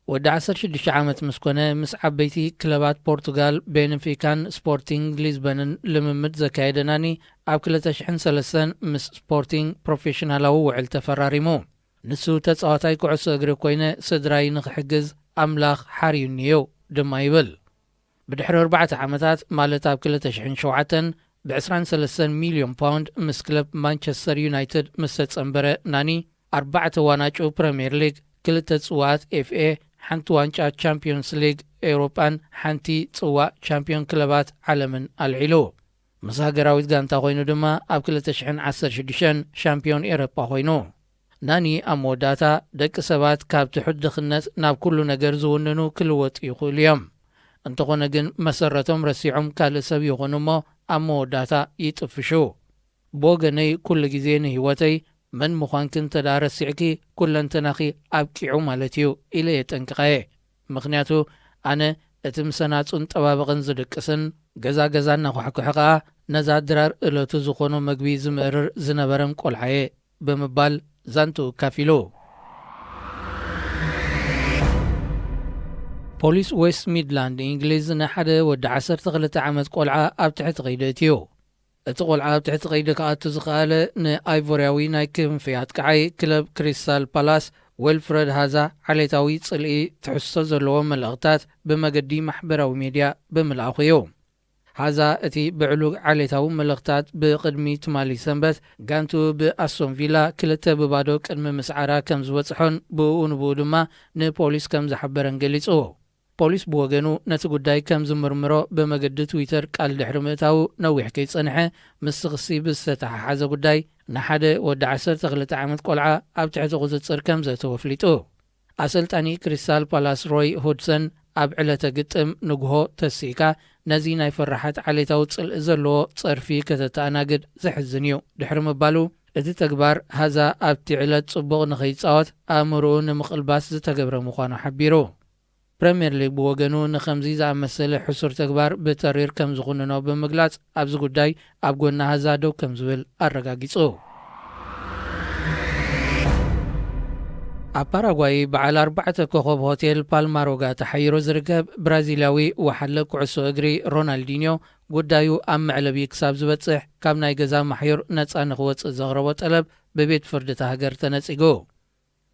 ወዲ ዓሰርተ ሽዱሽተ ዓመት ምስ ኮነ፣ ምስ ዓበይቲ ክለባት ፖርቱጋል ቤንፊካን ስፖርቲንግ ሊዝበንን ልምምድ ዘካየደ ናኒ፣ ኣብ ክልተ ሽሕን ሰለስተን ምስ ስፖርቲንግ ፕሮፌሽናላዊ ውዕል ተፈራሪሙ። ንሱ፣ "ተጻዋታይ ኩዕሶ እግሪ ኮይነ ስድራይ ንኽሕግዝ ኣምላኽ ሓርዩኒ እዩ" ድማ ይብል። ብድሕሪ ኣርባዕተ ዓመታት፣ ማለት ኣብ ክልተ ሽሕን ሸውዓተን፣ ብ ዕስራን ሰለስተን ሚልዮን ፓውንድ ምስ ክለብ ማንቸስተር ዩናይትድ ምስ ተጸንበረ ናኒ፣ ኣርባዕተ ዋንጫ ፕረምየር ሊግ፣ ክልተ ጽዋኣት ኤፍ ኤ፣ ሓንቲ ዋንጫ ቻምፒዮንስ ሊግ ኤውሮጳን ሓንቲ ጽዋእ ቻምፒዮን ክለባት ዓለምን ኣልዒሉ። ምስ ሃገራዊት ጋንታ ኮይኑ ድማ ኣብ ክልተ ሽሕን ዓሰርተ ሽዱሽተን ሻምፒዮን ኤውሮጳ ኮይኑ። ናኒ ኣብ መወዳእታ፣ "ደቂ ሰባት ካብ ትሑት ድኽነት ናብ ኩሉ ነገር ዝውንኑ ክልወጡ ይኽእሉ እዮም። እንተኾነ ግን መሰረቶም ረሲዖም ካልእ ሰብ ይኾኑ እሞ ኣብ መወዳእታ ይጥፍሹ። ብወገነይ ኩሉ ግዜ ንህይወተይ መን ምዃንኪ እንተ ደኣ ረሲዕኪ ኩለንተናኺ ኣብቂዑ ማለት እዩ" ኢለ የጠንቅቐየ። ምኽንያቱ ኣነ እቲ ምሰናጹን ጠባብቕን ዝድቅስን ገዛ ገዛ እናኳሕኩሐ ከኣ ነዛ ድራር እለቱ ዝኾኖ መግቢ ዝምእርር ዝነበረን ቆልዓየ ብምባል ዛንትኡ ኣካፊሉ። ፖሊስ ዌስት ሚድላንድ እንግሊዝ ንሓደ ወዲ ዓሰርተ ክልተ ዓመት ቆልዓ ኣብ ትሕቲ ቀይዲ እትዩ። እቲ ቆልዓ ኣብ ትሕቲ ቀይዲ ክኣቱ ዝኸኣለ ንኣይቮርያዊ ናይ ክንፊ ኣጥቃዓይ ክለብ ክሪስታል ፓላስ ዌልፍረድ ሃዛ ዓሌታዊ ጽልኢ ትሕዝቶ ዘለዎ መልእኽታት ብመገዲ ማሕበራዊ ሜድያ ብምልኣኹ እዩ። ሃዛ እቲ ብዕሉግ ዓሌታዊ መልእኽታት ብቕድሚ ትማሊ ሰንበት ጋንቱ ብኣስቶን ቪላ ክልተ ብባዶ ቅድሚ ምስዓራ ከም ዝበጽሖን ብኡ ንብኡ ድማ ንፖሊስ ከም ዝሓበረን ገሊጹ። ፖሊስ ብወገኑ ነቲ ጉዳይ ከም ዝምርምሮ ብመገዲ ትዊተር ቃል ድሕሪ ምእታዉ ነዊሕ ከይጸንሐ ምስቲ ክሲ ብዝተተሓሓዘ ጉዳይ ንሓደ ወዲ ዓሰርተ ክልተ ዓመት ቆልዓ ኣብ ትሕቲ ቁጽጽር ከም ዘእተወ ኣፍሊጡ። ኣሰልጣኒ ክሪስታል ፓላስ ሮይ ሁድሰን ኣብ ዕለተ ግጥም ንግሆ ተሲእካ ነዚ ናይ ፈራሓት ዓሌታዊ ጽልኢ ዘለዎ ጸርፊ ከተተኣናግድ ዘሕዝን እዩ ድሕሪ ምባሉ፣ እቲ ተግባር ሃዛ ኣብቲ ዕለት ጽቡቕ ንኸይጻወት ኣእምሮኡ ንምቕልባስ ዝተገብረ ምዃኑ ሓቢሩ። ፕረምየር ሊግ ብወገኑ ንኸምዚ ዝኣመሰለ ሕሱር ተግባር ብተሪር ከም ዝኹንኖ ብምግላጽ፣ ኣብዚ ጉዳይ ኣብ ጎኒ ሃዛ ደው ከም ዝብል ኣረጋጊጹ። ኣብ ፓራጓይ በዓል ኣርባዕተ ኮኸብ ሆቴል ፓልማሮጋ ተሓይሩ ዝርከብ ብራዚላዊ ወሓለ ኩዕሶ እግሪ ሮናልዲንዮ፣ ጉዳዩ ኣብ መዕለቢ ክሳብ ዝበጽሕ ካብ ናይ ገዛ ማሕዩር ነጻ ንኽወጽእ ዘቕረቦ ጠለብ ብቤት ፍርዲ እታ ሃገር ተነጺጉ።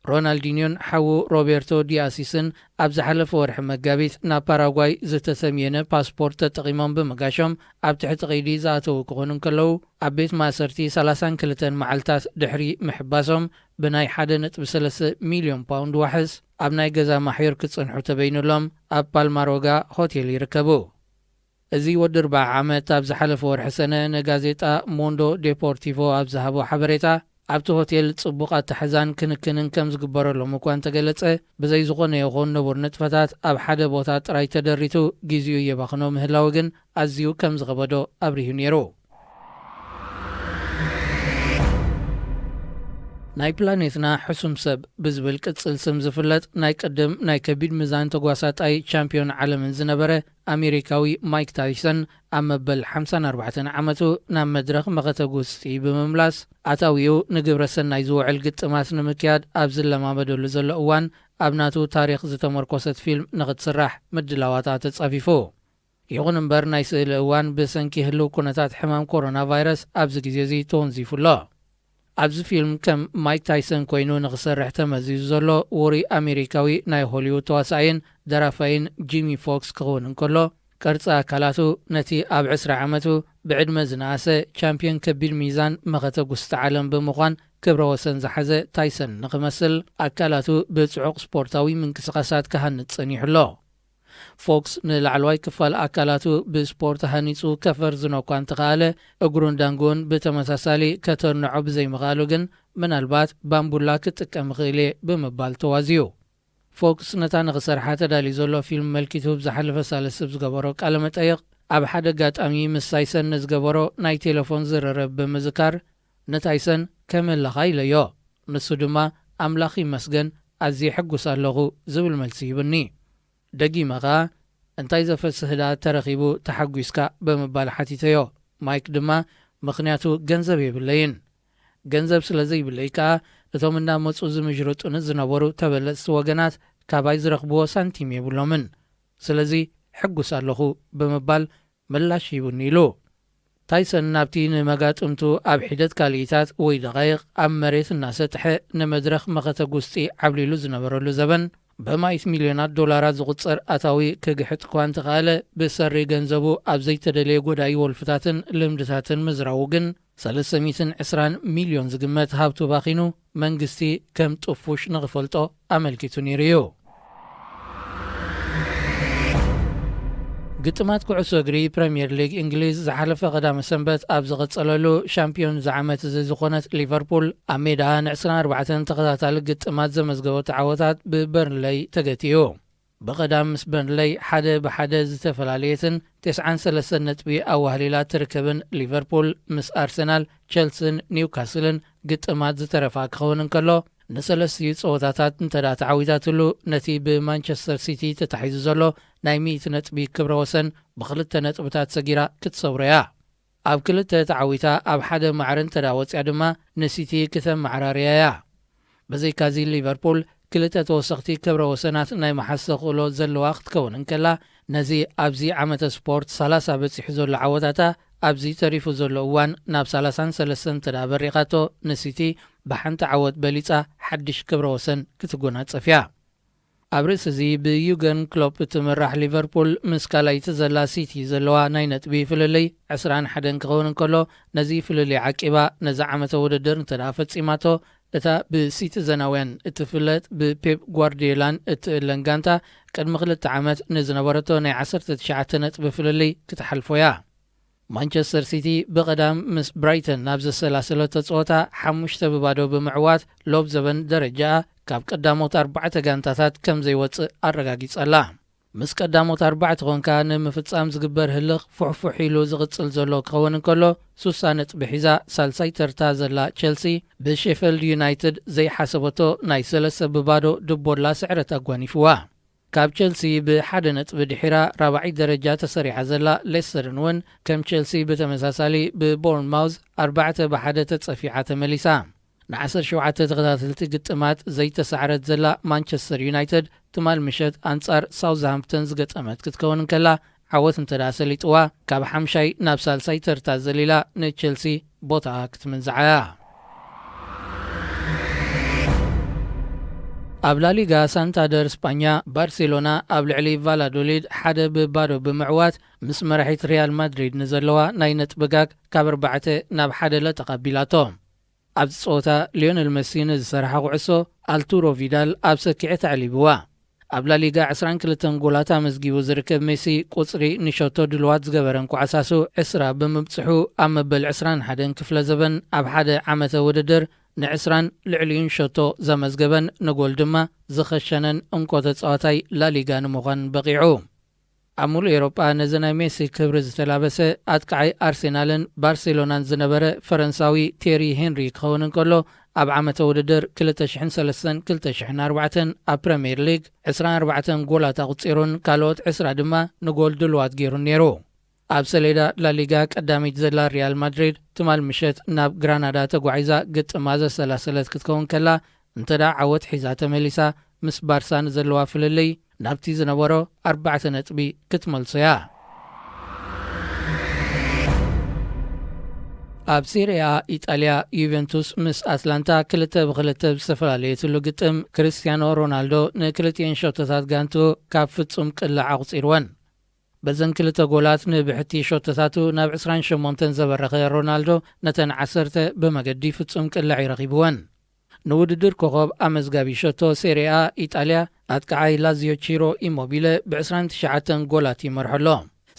ሮናልዲንዮን ሓዉ ሮቤርቶ ዲኣሲስን ኣብ ዝሓለፈ ወርሒ መጋቢት ናብ ፓራጓይ ዝተሰምየነ ፓስፖርት ተጠቒሞም ብምጋሾም ኣብ ትሕቲ ቀይዲ ዝኣተዉ ክኾኑ እንከለዉ፣ ኣብ ቤት ማእሰርቲ ሰላሳን ክልተን መዓልታት ድሕሪ ምሕባሶም ብናይ ሓደ ነጥቢ ሰለስተ ሚልዮን ፓውንድ ዋሕስ ኣብ ናይ ገዛ ማሕዩር ክጽንሑ ተበይኑሎም ኣብ ፓልማሮጋ ሆቴል ይርከቡ። እዚ ወዲ ኣርብዓ ዓመት ኣብ ዝሓለፈ ወርሒ ሰነ ንጋዜጣ ሞንዶ ዴፖርቲቮ ኣብ ዝሃቦ ሓበሬታ፣ ኣብቲ ሆቴል ጽቡቕ ኣታሕዛን ክንክንን ከም ዝግበረሎም እኳ እንተገለጸ፣ ብዘይ ዝኾነ ይኹን ንቡር ንጥፈታት ኣብ ሓደ ቦታ ጥራይ ተደሪቱ ግዜኡ የባኽኖ ምህላው ግን ኣዝዩ ከም ዝኸበዶ ኣብሪሁ ነይሩ። ናይ ፕላኔትና ሕሱም ሰብ ብዝብል ቅጽል ስም ዝፍለጥ ናይ ቅድም ናይ ከቢድ ሚዛን ተጓሳጣይ ቻምፒዮን ዓለምን ዝነበረ ኣሜሪካዊ ማይክ ታይሰን ኣብ መበል ሓምሳን ኣርባዕተን ዓመቱ ናብ መድረኽ መኸተ ጉስጢ ብምምላስ ኣታዊኡ ንግብረ ሰናይ ዝውዕል ግጥማት ንምክያድ ኣብ ዝለማመደሉ ዘሎ እዋን ኣብ ናቱ ታሪኽ ዝተመርኮሰት ፊልም ንኽትስራሕ ምድላዋታ ተጻፊፉ። ይኹን እምበር ናይ ስእሊ እዋን ብሰንኪ ህልው ኩነታት ሕማም ኮሮና ቫይረስ ኣብዚ ግዜ እዚ ተወንዚፉ ኣሎ። ኣብዚ ፊልም ከም ማይክ ታይሰን ኮይኑ ንኽሰርሕ ተመዚዙ ዘሎ ውሩይ ኣሜሪካዊ ናይ ሆሊውድ ተዋሳኣይን ደራፋይን ጂሚ ፎክስ ክኸውን እንከሎ፣ ቅርጺ ኣካላቱ ነቲ ኣብ ዕስራ ዓመቱ ብዕድመ ዝነኣሰ ቻምፒዮን ከቢድ ሚዛን መኸተ ጉስቲ ዓለም ብምዃን ክብረ ወሰን ዝሓዘ ታይሰን ንኽመስል ኣካላቱ ብጽዑቕ ስፖርታዊ ምንቅስቓሳት ክሃንጽ ጸኒሑ ኣሎ። ፎክስ ንላዕለዋይ ክፋል ኣካላቱ ብስፖርት ሃኒጹ ከፈርዝኖ እኳ እንተኸኣለ፣ እግሩን ዳንጉን ብተመሳሳሊ ከተርንዖ ብዘይምኽኣሉ ግን ምናልባት ባምቡላ ክጥቀም እኽእል እየ ብምባል ተዋዝዩ። ፎክስ ነታ ንኽሰርሓ ተዳልዩ ዘሎ ፊልም መልኪቱ ብዝሓለፈ ሳልስ ኣብ ዝገበሮ ቃለ መጠይቕ፣ ኣብ ሓደ ኣጋጣሚ ምስ ታይሰን ንዝገበሮ ናይ ቴሌፎን ዝርርብ ብምዝካር፣ ንታይሰን "ከመይ ኣለኻ?" ኢለዮ። ንሱ ድማ "ኣምላኽ ይመስገን፣ ኣዝየ ሕጉስ ኣለኹ" ዝብል መልሲ ሂቡኒ። ደጊመ ኸኣ "እንታይ ዘፈስህ ደኣ ተረኺቡ ተሓጒስካ?" ብምባል ሓቲተዮ። ማይክ ድማ "ምኽንያቱ ገንዘብ የብለይን። ገንዘብ ስለ ዘይብለይ ከኣ እቶም እናመጹ ዝምዥርጡኒ ዝነበሩ ተበለጽቲ ወገናት ካባይ ዝረኽብዎ ሳንቲም የብሎምን። ስለዚ ሕጉስ ኣለኹ" ብምባል ምላሽ ሂቡኒ ኢሉ። ታይሰን ናብቲ ንመጋጥምቱ ኣብ ሒደት ካልኢታት ወይ ደቓይቕ ኣብ መሬት እናሰጥሐ ንመድረኽ መኸተ ጉስጢ ዓብሊሉ ዝነበረሉ ዘበን፣ በማይት ሚልዮናት ዶላራት ዝቑጸር ኣታዊ ክግሕጥ እኳ እንተኸኣለ፣ ብሰሪ ገንዘቡ ኣብ ዘይተደለየ ጎዳኢ ወልፍታትን ልምድታትን ምዝራዉ ግን፣ ሰለስተ ሚእትን ዕስራን ሚልዮን ዝግመት ሃብቱ ባኺኑ፣ መንግስቲ ከም ጥፉሽ ንኽፈልጦ ኣመልኪቱ ነይሩ እዩ። ግጥማት ኩዕሶ እግሪ ፕረምየር ሊግ እንግሊዝ ዝሓለፈ ቀዳመ ሰንበት ኣብ ዝቐጸለሉ፣ ሻምፒዮን ዝዓመት እዚ ዝኾነት ሊቨርፑል ኣብ ሜዳ ንዕስራን ኣርባዕተን ተኸታታሊ ግጥማት ዘመዝገበቶ ዓወታት ብበርንለይ ተገቲኡ። ብቐዳም ምስ በርንለይ ሓደ ብሓደ ዝተፈላለየትን ተስዓን ሰለስተን ነጥቢ ኣዋህሊላ ትርከብን ሊቨርፑል ምስ ኣርሰናል፣ ቸልስን ኒውካስልን ግጥማት ዝተረፋ ክኸውን እንከሎ፣ ንሰለስቲኡ ጸወታታት እንተ ደኣ ተዓዊታትሉ፣ ነቲ ብማንቸስተር ሲቲ ተታሒዙ ዘሎ ናይ ሚእቲ ነጥቢ ክብረ ወሰን ብኽልተ ነጥብታት ሰጊራ ክትሰብሮ እያ። ኣብ ክልተ ተዓዊታ ኣብ ሓደ ማዕረ እንተ ደኣ ወጺኣ ድማ ንሲቲ ክተመዓራርያ እያ። ብዘይካዚ ሊቨርፑል ክልተ ተወሰኽቲ ክብረ ወሰናት ናይ ምሓዝ ተኽእሎ ዘለዋ ክትከውን እንከላ፣ ነዚ ኣብዚ ዓመተ ስፖርት ሰላሳ በጺሑ ዘሎ ዓወታታ ኣብዚ ተሪፉ ዘሎ እዋን ናብ ሰላሳን ሰለስተን እንተ ደኣ በሪኻቶ፣ ንሲቲ ብሓንቲ ዓወት በሊጻ ሓድሽ ክብረ ወሰን ክትጎናጸፍ እያ። ኣብ ርእሲ እዚ ብዩገን ክሎፕ እትምራሕ ሊቨርፑል ምስ ካልኣይቲ ዘላ ሲቲ ዘለዋ ናይ ነጥቢ ፍልልይ ዕስራን ሓደን ክኸውን እንከሎ፣ ነዚ ፍልልይ ዓቂባ ነዚ ዓመተ ውድድር እንተ ደኣ ፈጺማቶ፣ እታ ብሲቲዘናውያን እትፍለጥ ብፔፕ ጓርዲዮላን እትእለን ጋንታ ቅድሚ ክልተ ዓመት ንዝነበረቶ ናይ ዓሰርተ ትሽዓተ ነጥቢ ፍልልይ ክትሓልፎ እያ። ማንቸስተር ሲቲ ብቐዳም ምስ ብራይተን ናብ ዘሰላሰለቶ ጸወታ ሓሙሽተ ብባዶ ብምዕዋት ሎብ ዘበን ደረጃኣ ካብ ቀዳሞት ኣርባዕተ ጋንታታት ከም ዘይወጽእ ኣረጋጊጻ ኣላ። ምስ ቀዳሞት ኣርባዕተ ኾንካ ንምፍጻም ዝግበር ህልኽ ፉሕፉሕ ኢሉ ዝቕጽል ዘሎ ክኸውን እንከሎ፣ ሱሳ ነጥቢ ሒዛ ሳልሳይ ተርታ ዘላ ቸልሲ ብሼፈልድ ዩናይትድ ዘይሓሰበቶ ናይ ሰለስተ ብባዶ ድቦላ ስዕረት ኣጓኒፍዋ። ካብ ቸልሲ ብሓደ ነጥቢ ድሒራ ራብዓይ ደረጃ ተሰሪዓ ዘላ ሌስተርን እውን ከም ቸልሲ ብተመሳሳሊ ብቦርንማውዝ ኣርባዕተ ብሓደ ተጸፊዓ ተመሊሳ። ንዓሰርተ ሸውዓተ ተኸታተልቲ ግጥማት ዘይተሳዕረት ዘላ ማንቸስተር ዩናይትድ ትማል ምሸት ኣንጻር ሳውዝሃምፕተን ዝገጠመት ክትከውን እንከላ፣ ዓወት እንተ ደኣ ሰሊጥዋ፣ ካብ ሓምሻይ ናብ ሳልሳይ ተርታ ዘሊላ ንቸልሲ ቦታኣ ክትምንዝዓ እያ። ኣብ ላሊጋ ሳንታደር ስጳኛ፣ ባርሴሎና ኣብ ልዕሊ ቫላዶሊድ ሓደ ብባዶ ብምዕዋት ምስ መራሒት ሪያል ማድሪድ ንዘለዋ ናይ ነጥቢ ጋግ ካብ ኣርባዕተ ናብ ሓደ ለጠቕ ኣቢላቶ። ኣብዚ ጸወታ ሊዮነል መሲ ንዝሰርሓ ኩዕሶ ኣልቱሮ ቪዳል ኣብ ሰኪዐት ኣዕሊብዋ። ኣብ ላሊጋ ዕስራን ክልተን ጎላት ኣመዝጊቡ ዝርከብ ሜሲ፣ ቁጽሪ ንሸቶ ድልዋት ዝገበረን ኳዕሳሱ ዕስራ ብምብጽሑ፣ ኣብ መበል ዕስራን ሓደን ክፍለ ዘበን ኣብ ሓደ ዓመተ ውድድር ንዕስራን ልዕሊኡን ሸቶ ዘመዝገበን ንጎል ድማ ዝኸሸነን እንኮ ተጻዋታይ ላሊጋ ንምዃን በቒዑ። ኣብ ሙሉእ ኤውሮጳ ነዚ ናይ ሜሲ ክብሪ ዝተላበሰ ኣጥቃዓይ ኣርሴናልን ባርሴሎናን ዝነበረ ፈረንሳዊ ቴሪ ሄንሪ ክኸውን እንከሎ፣ ኣብ ዓመተ ውድድር ክልተ ሽሕን ሰለስተን ክልተ ሽሕን ኣርባዕተን ኣብ ፕረምየር ሊግ ዕስራን ኣርባዕተን ጎላት ኣቑጺሩን ካልኦት ዕስራ ድማ ንጎል ድልዋት ገይሩን ነይሩ። ኣብ ሰሌዳ ላሊጋ ቀዳሚት ዘላ ሪያል ማድሪድ ትማል ምሸት ናብ ግራናዳ ተጓዒዛ ግጥማ ዘሰላሰለት ክትከውን ከላ፣ እንተ ደኣ ዓወት ሒዛ ተመሊሳ፣ ምስ ባርሳ ንዘለዋ ፍልልይ ናብቲ ዝነበሮ ኣርባዕተ ነጥቢ ክትመልሶ እያ። ኣብ ሴሪኣ ኢጣልያ፣ ዩቬንቱስ ምስ ኣትላንታ ክልተ ብክልተ ብዝተፈላለየትሉ ግጥም፣ ክርስቲያኖ ሮናልዶ ንክልቲኤን ሸቶታት ጋንቱ ካብ ፍጹም ቅላዕ ኣቑጺርወን። በዘን ክልተ ጎላት ንብሕቲ ሸቶታቱ ናብ ዕስራን ሸሞንተን ዘበረኸ ሮናልዶ፣ ነተን ዓሰርተ ብመገዲ ፍጹም ቅላዕ እዩ ረኺብወን። ንውድድር ኮኸብ ኣመዝጋቢ ሸቶ ሴሪኣ ኢጣልያ፣ ኣጥቃዓይ ላዚዮ ቺሮ ኢሞቢለ ብዕስራን ትሽዓተን ጎላት ይመርሖ ኣሎ።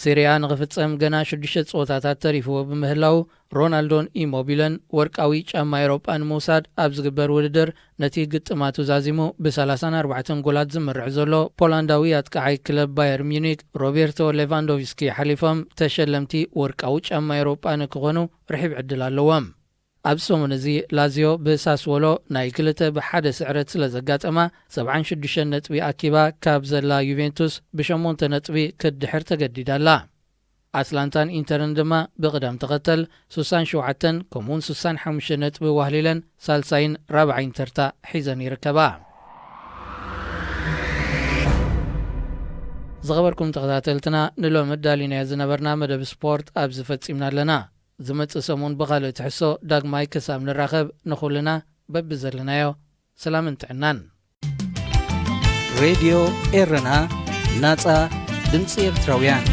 ሴሪኣ ንኽፍጸም ገና ሽዱሽተ ጸወታታት ተሪፍዎ ብምህላው፣ ሮናልዶን ኢሞቢለን ወርቃዊ ጫማ ኤውሮጳ ንምውሳድ ኣብ ዝግበር ውድድር፣ ነቲ ግጥማቱ ዛዚሙ ብሰላሳን ኣርባዕተን ጎላት ዝምርሕ ዘሎ ፖላንዳዊ ኣጥቃዓይ ክለብ ባየር ሚዩኒክ ሮቤርቶ ሌቫንዶቭስኪ ሓሊፎም ተሸለምቲ ወርቃዊ ጫማ ኤውሮጳ ንክኾኑ ርሒብ ዕድል ኣለዎም። ኣብዚ ሰሙን እዚ ላዚዮ ብሳስወሎ ናይ ክልተ ብሓደ ስዕረት ስለ ዘጋጠማ፣ ሰብዓን ሽዱሽተን ነጥቢ ኣኪባ ካብ ዘላ ዩቬንቱስ ብሸሞንተ ነጥቢ ክትድሕር ተገዲዳ ኣላ። ኣትላንታን ኢንተርን ድማ ብቕደም ተኸተል ሱሳን ሸውዓተን ከምኡውን ሱሳን ሓሙሽተ ነጥቢ ዋህሊለን ሳልሳይን ራብዓይን ተርታ ሒዘን ይርከባ። ዝኸበርኩም ተኸታተልትና፣ ንሎሚ ኣዳሊናዮ ዝነበርና መደብ ስፖርት ኣብዚ ፈጺምና ኣለና። ዝመጽእ ሰሙን ብኻልእ ትሕሶ ዳግማይ ክሳብ ንራኸብ፣ ንኹልና በብዘለናዮ ሰላምን ጥዕናን። ሬድዮ ኤረና፣ ናጻ ድምጺ ኤርትራውያን።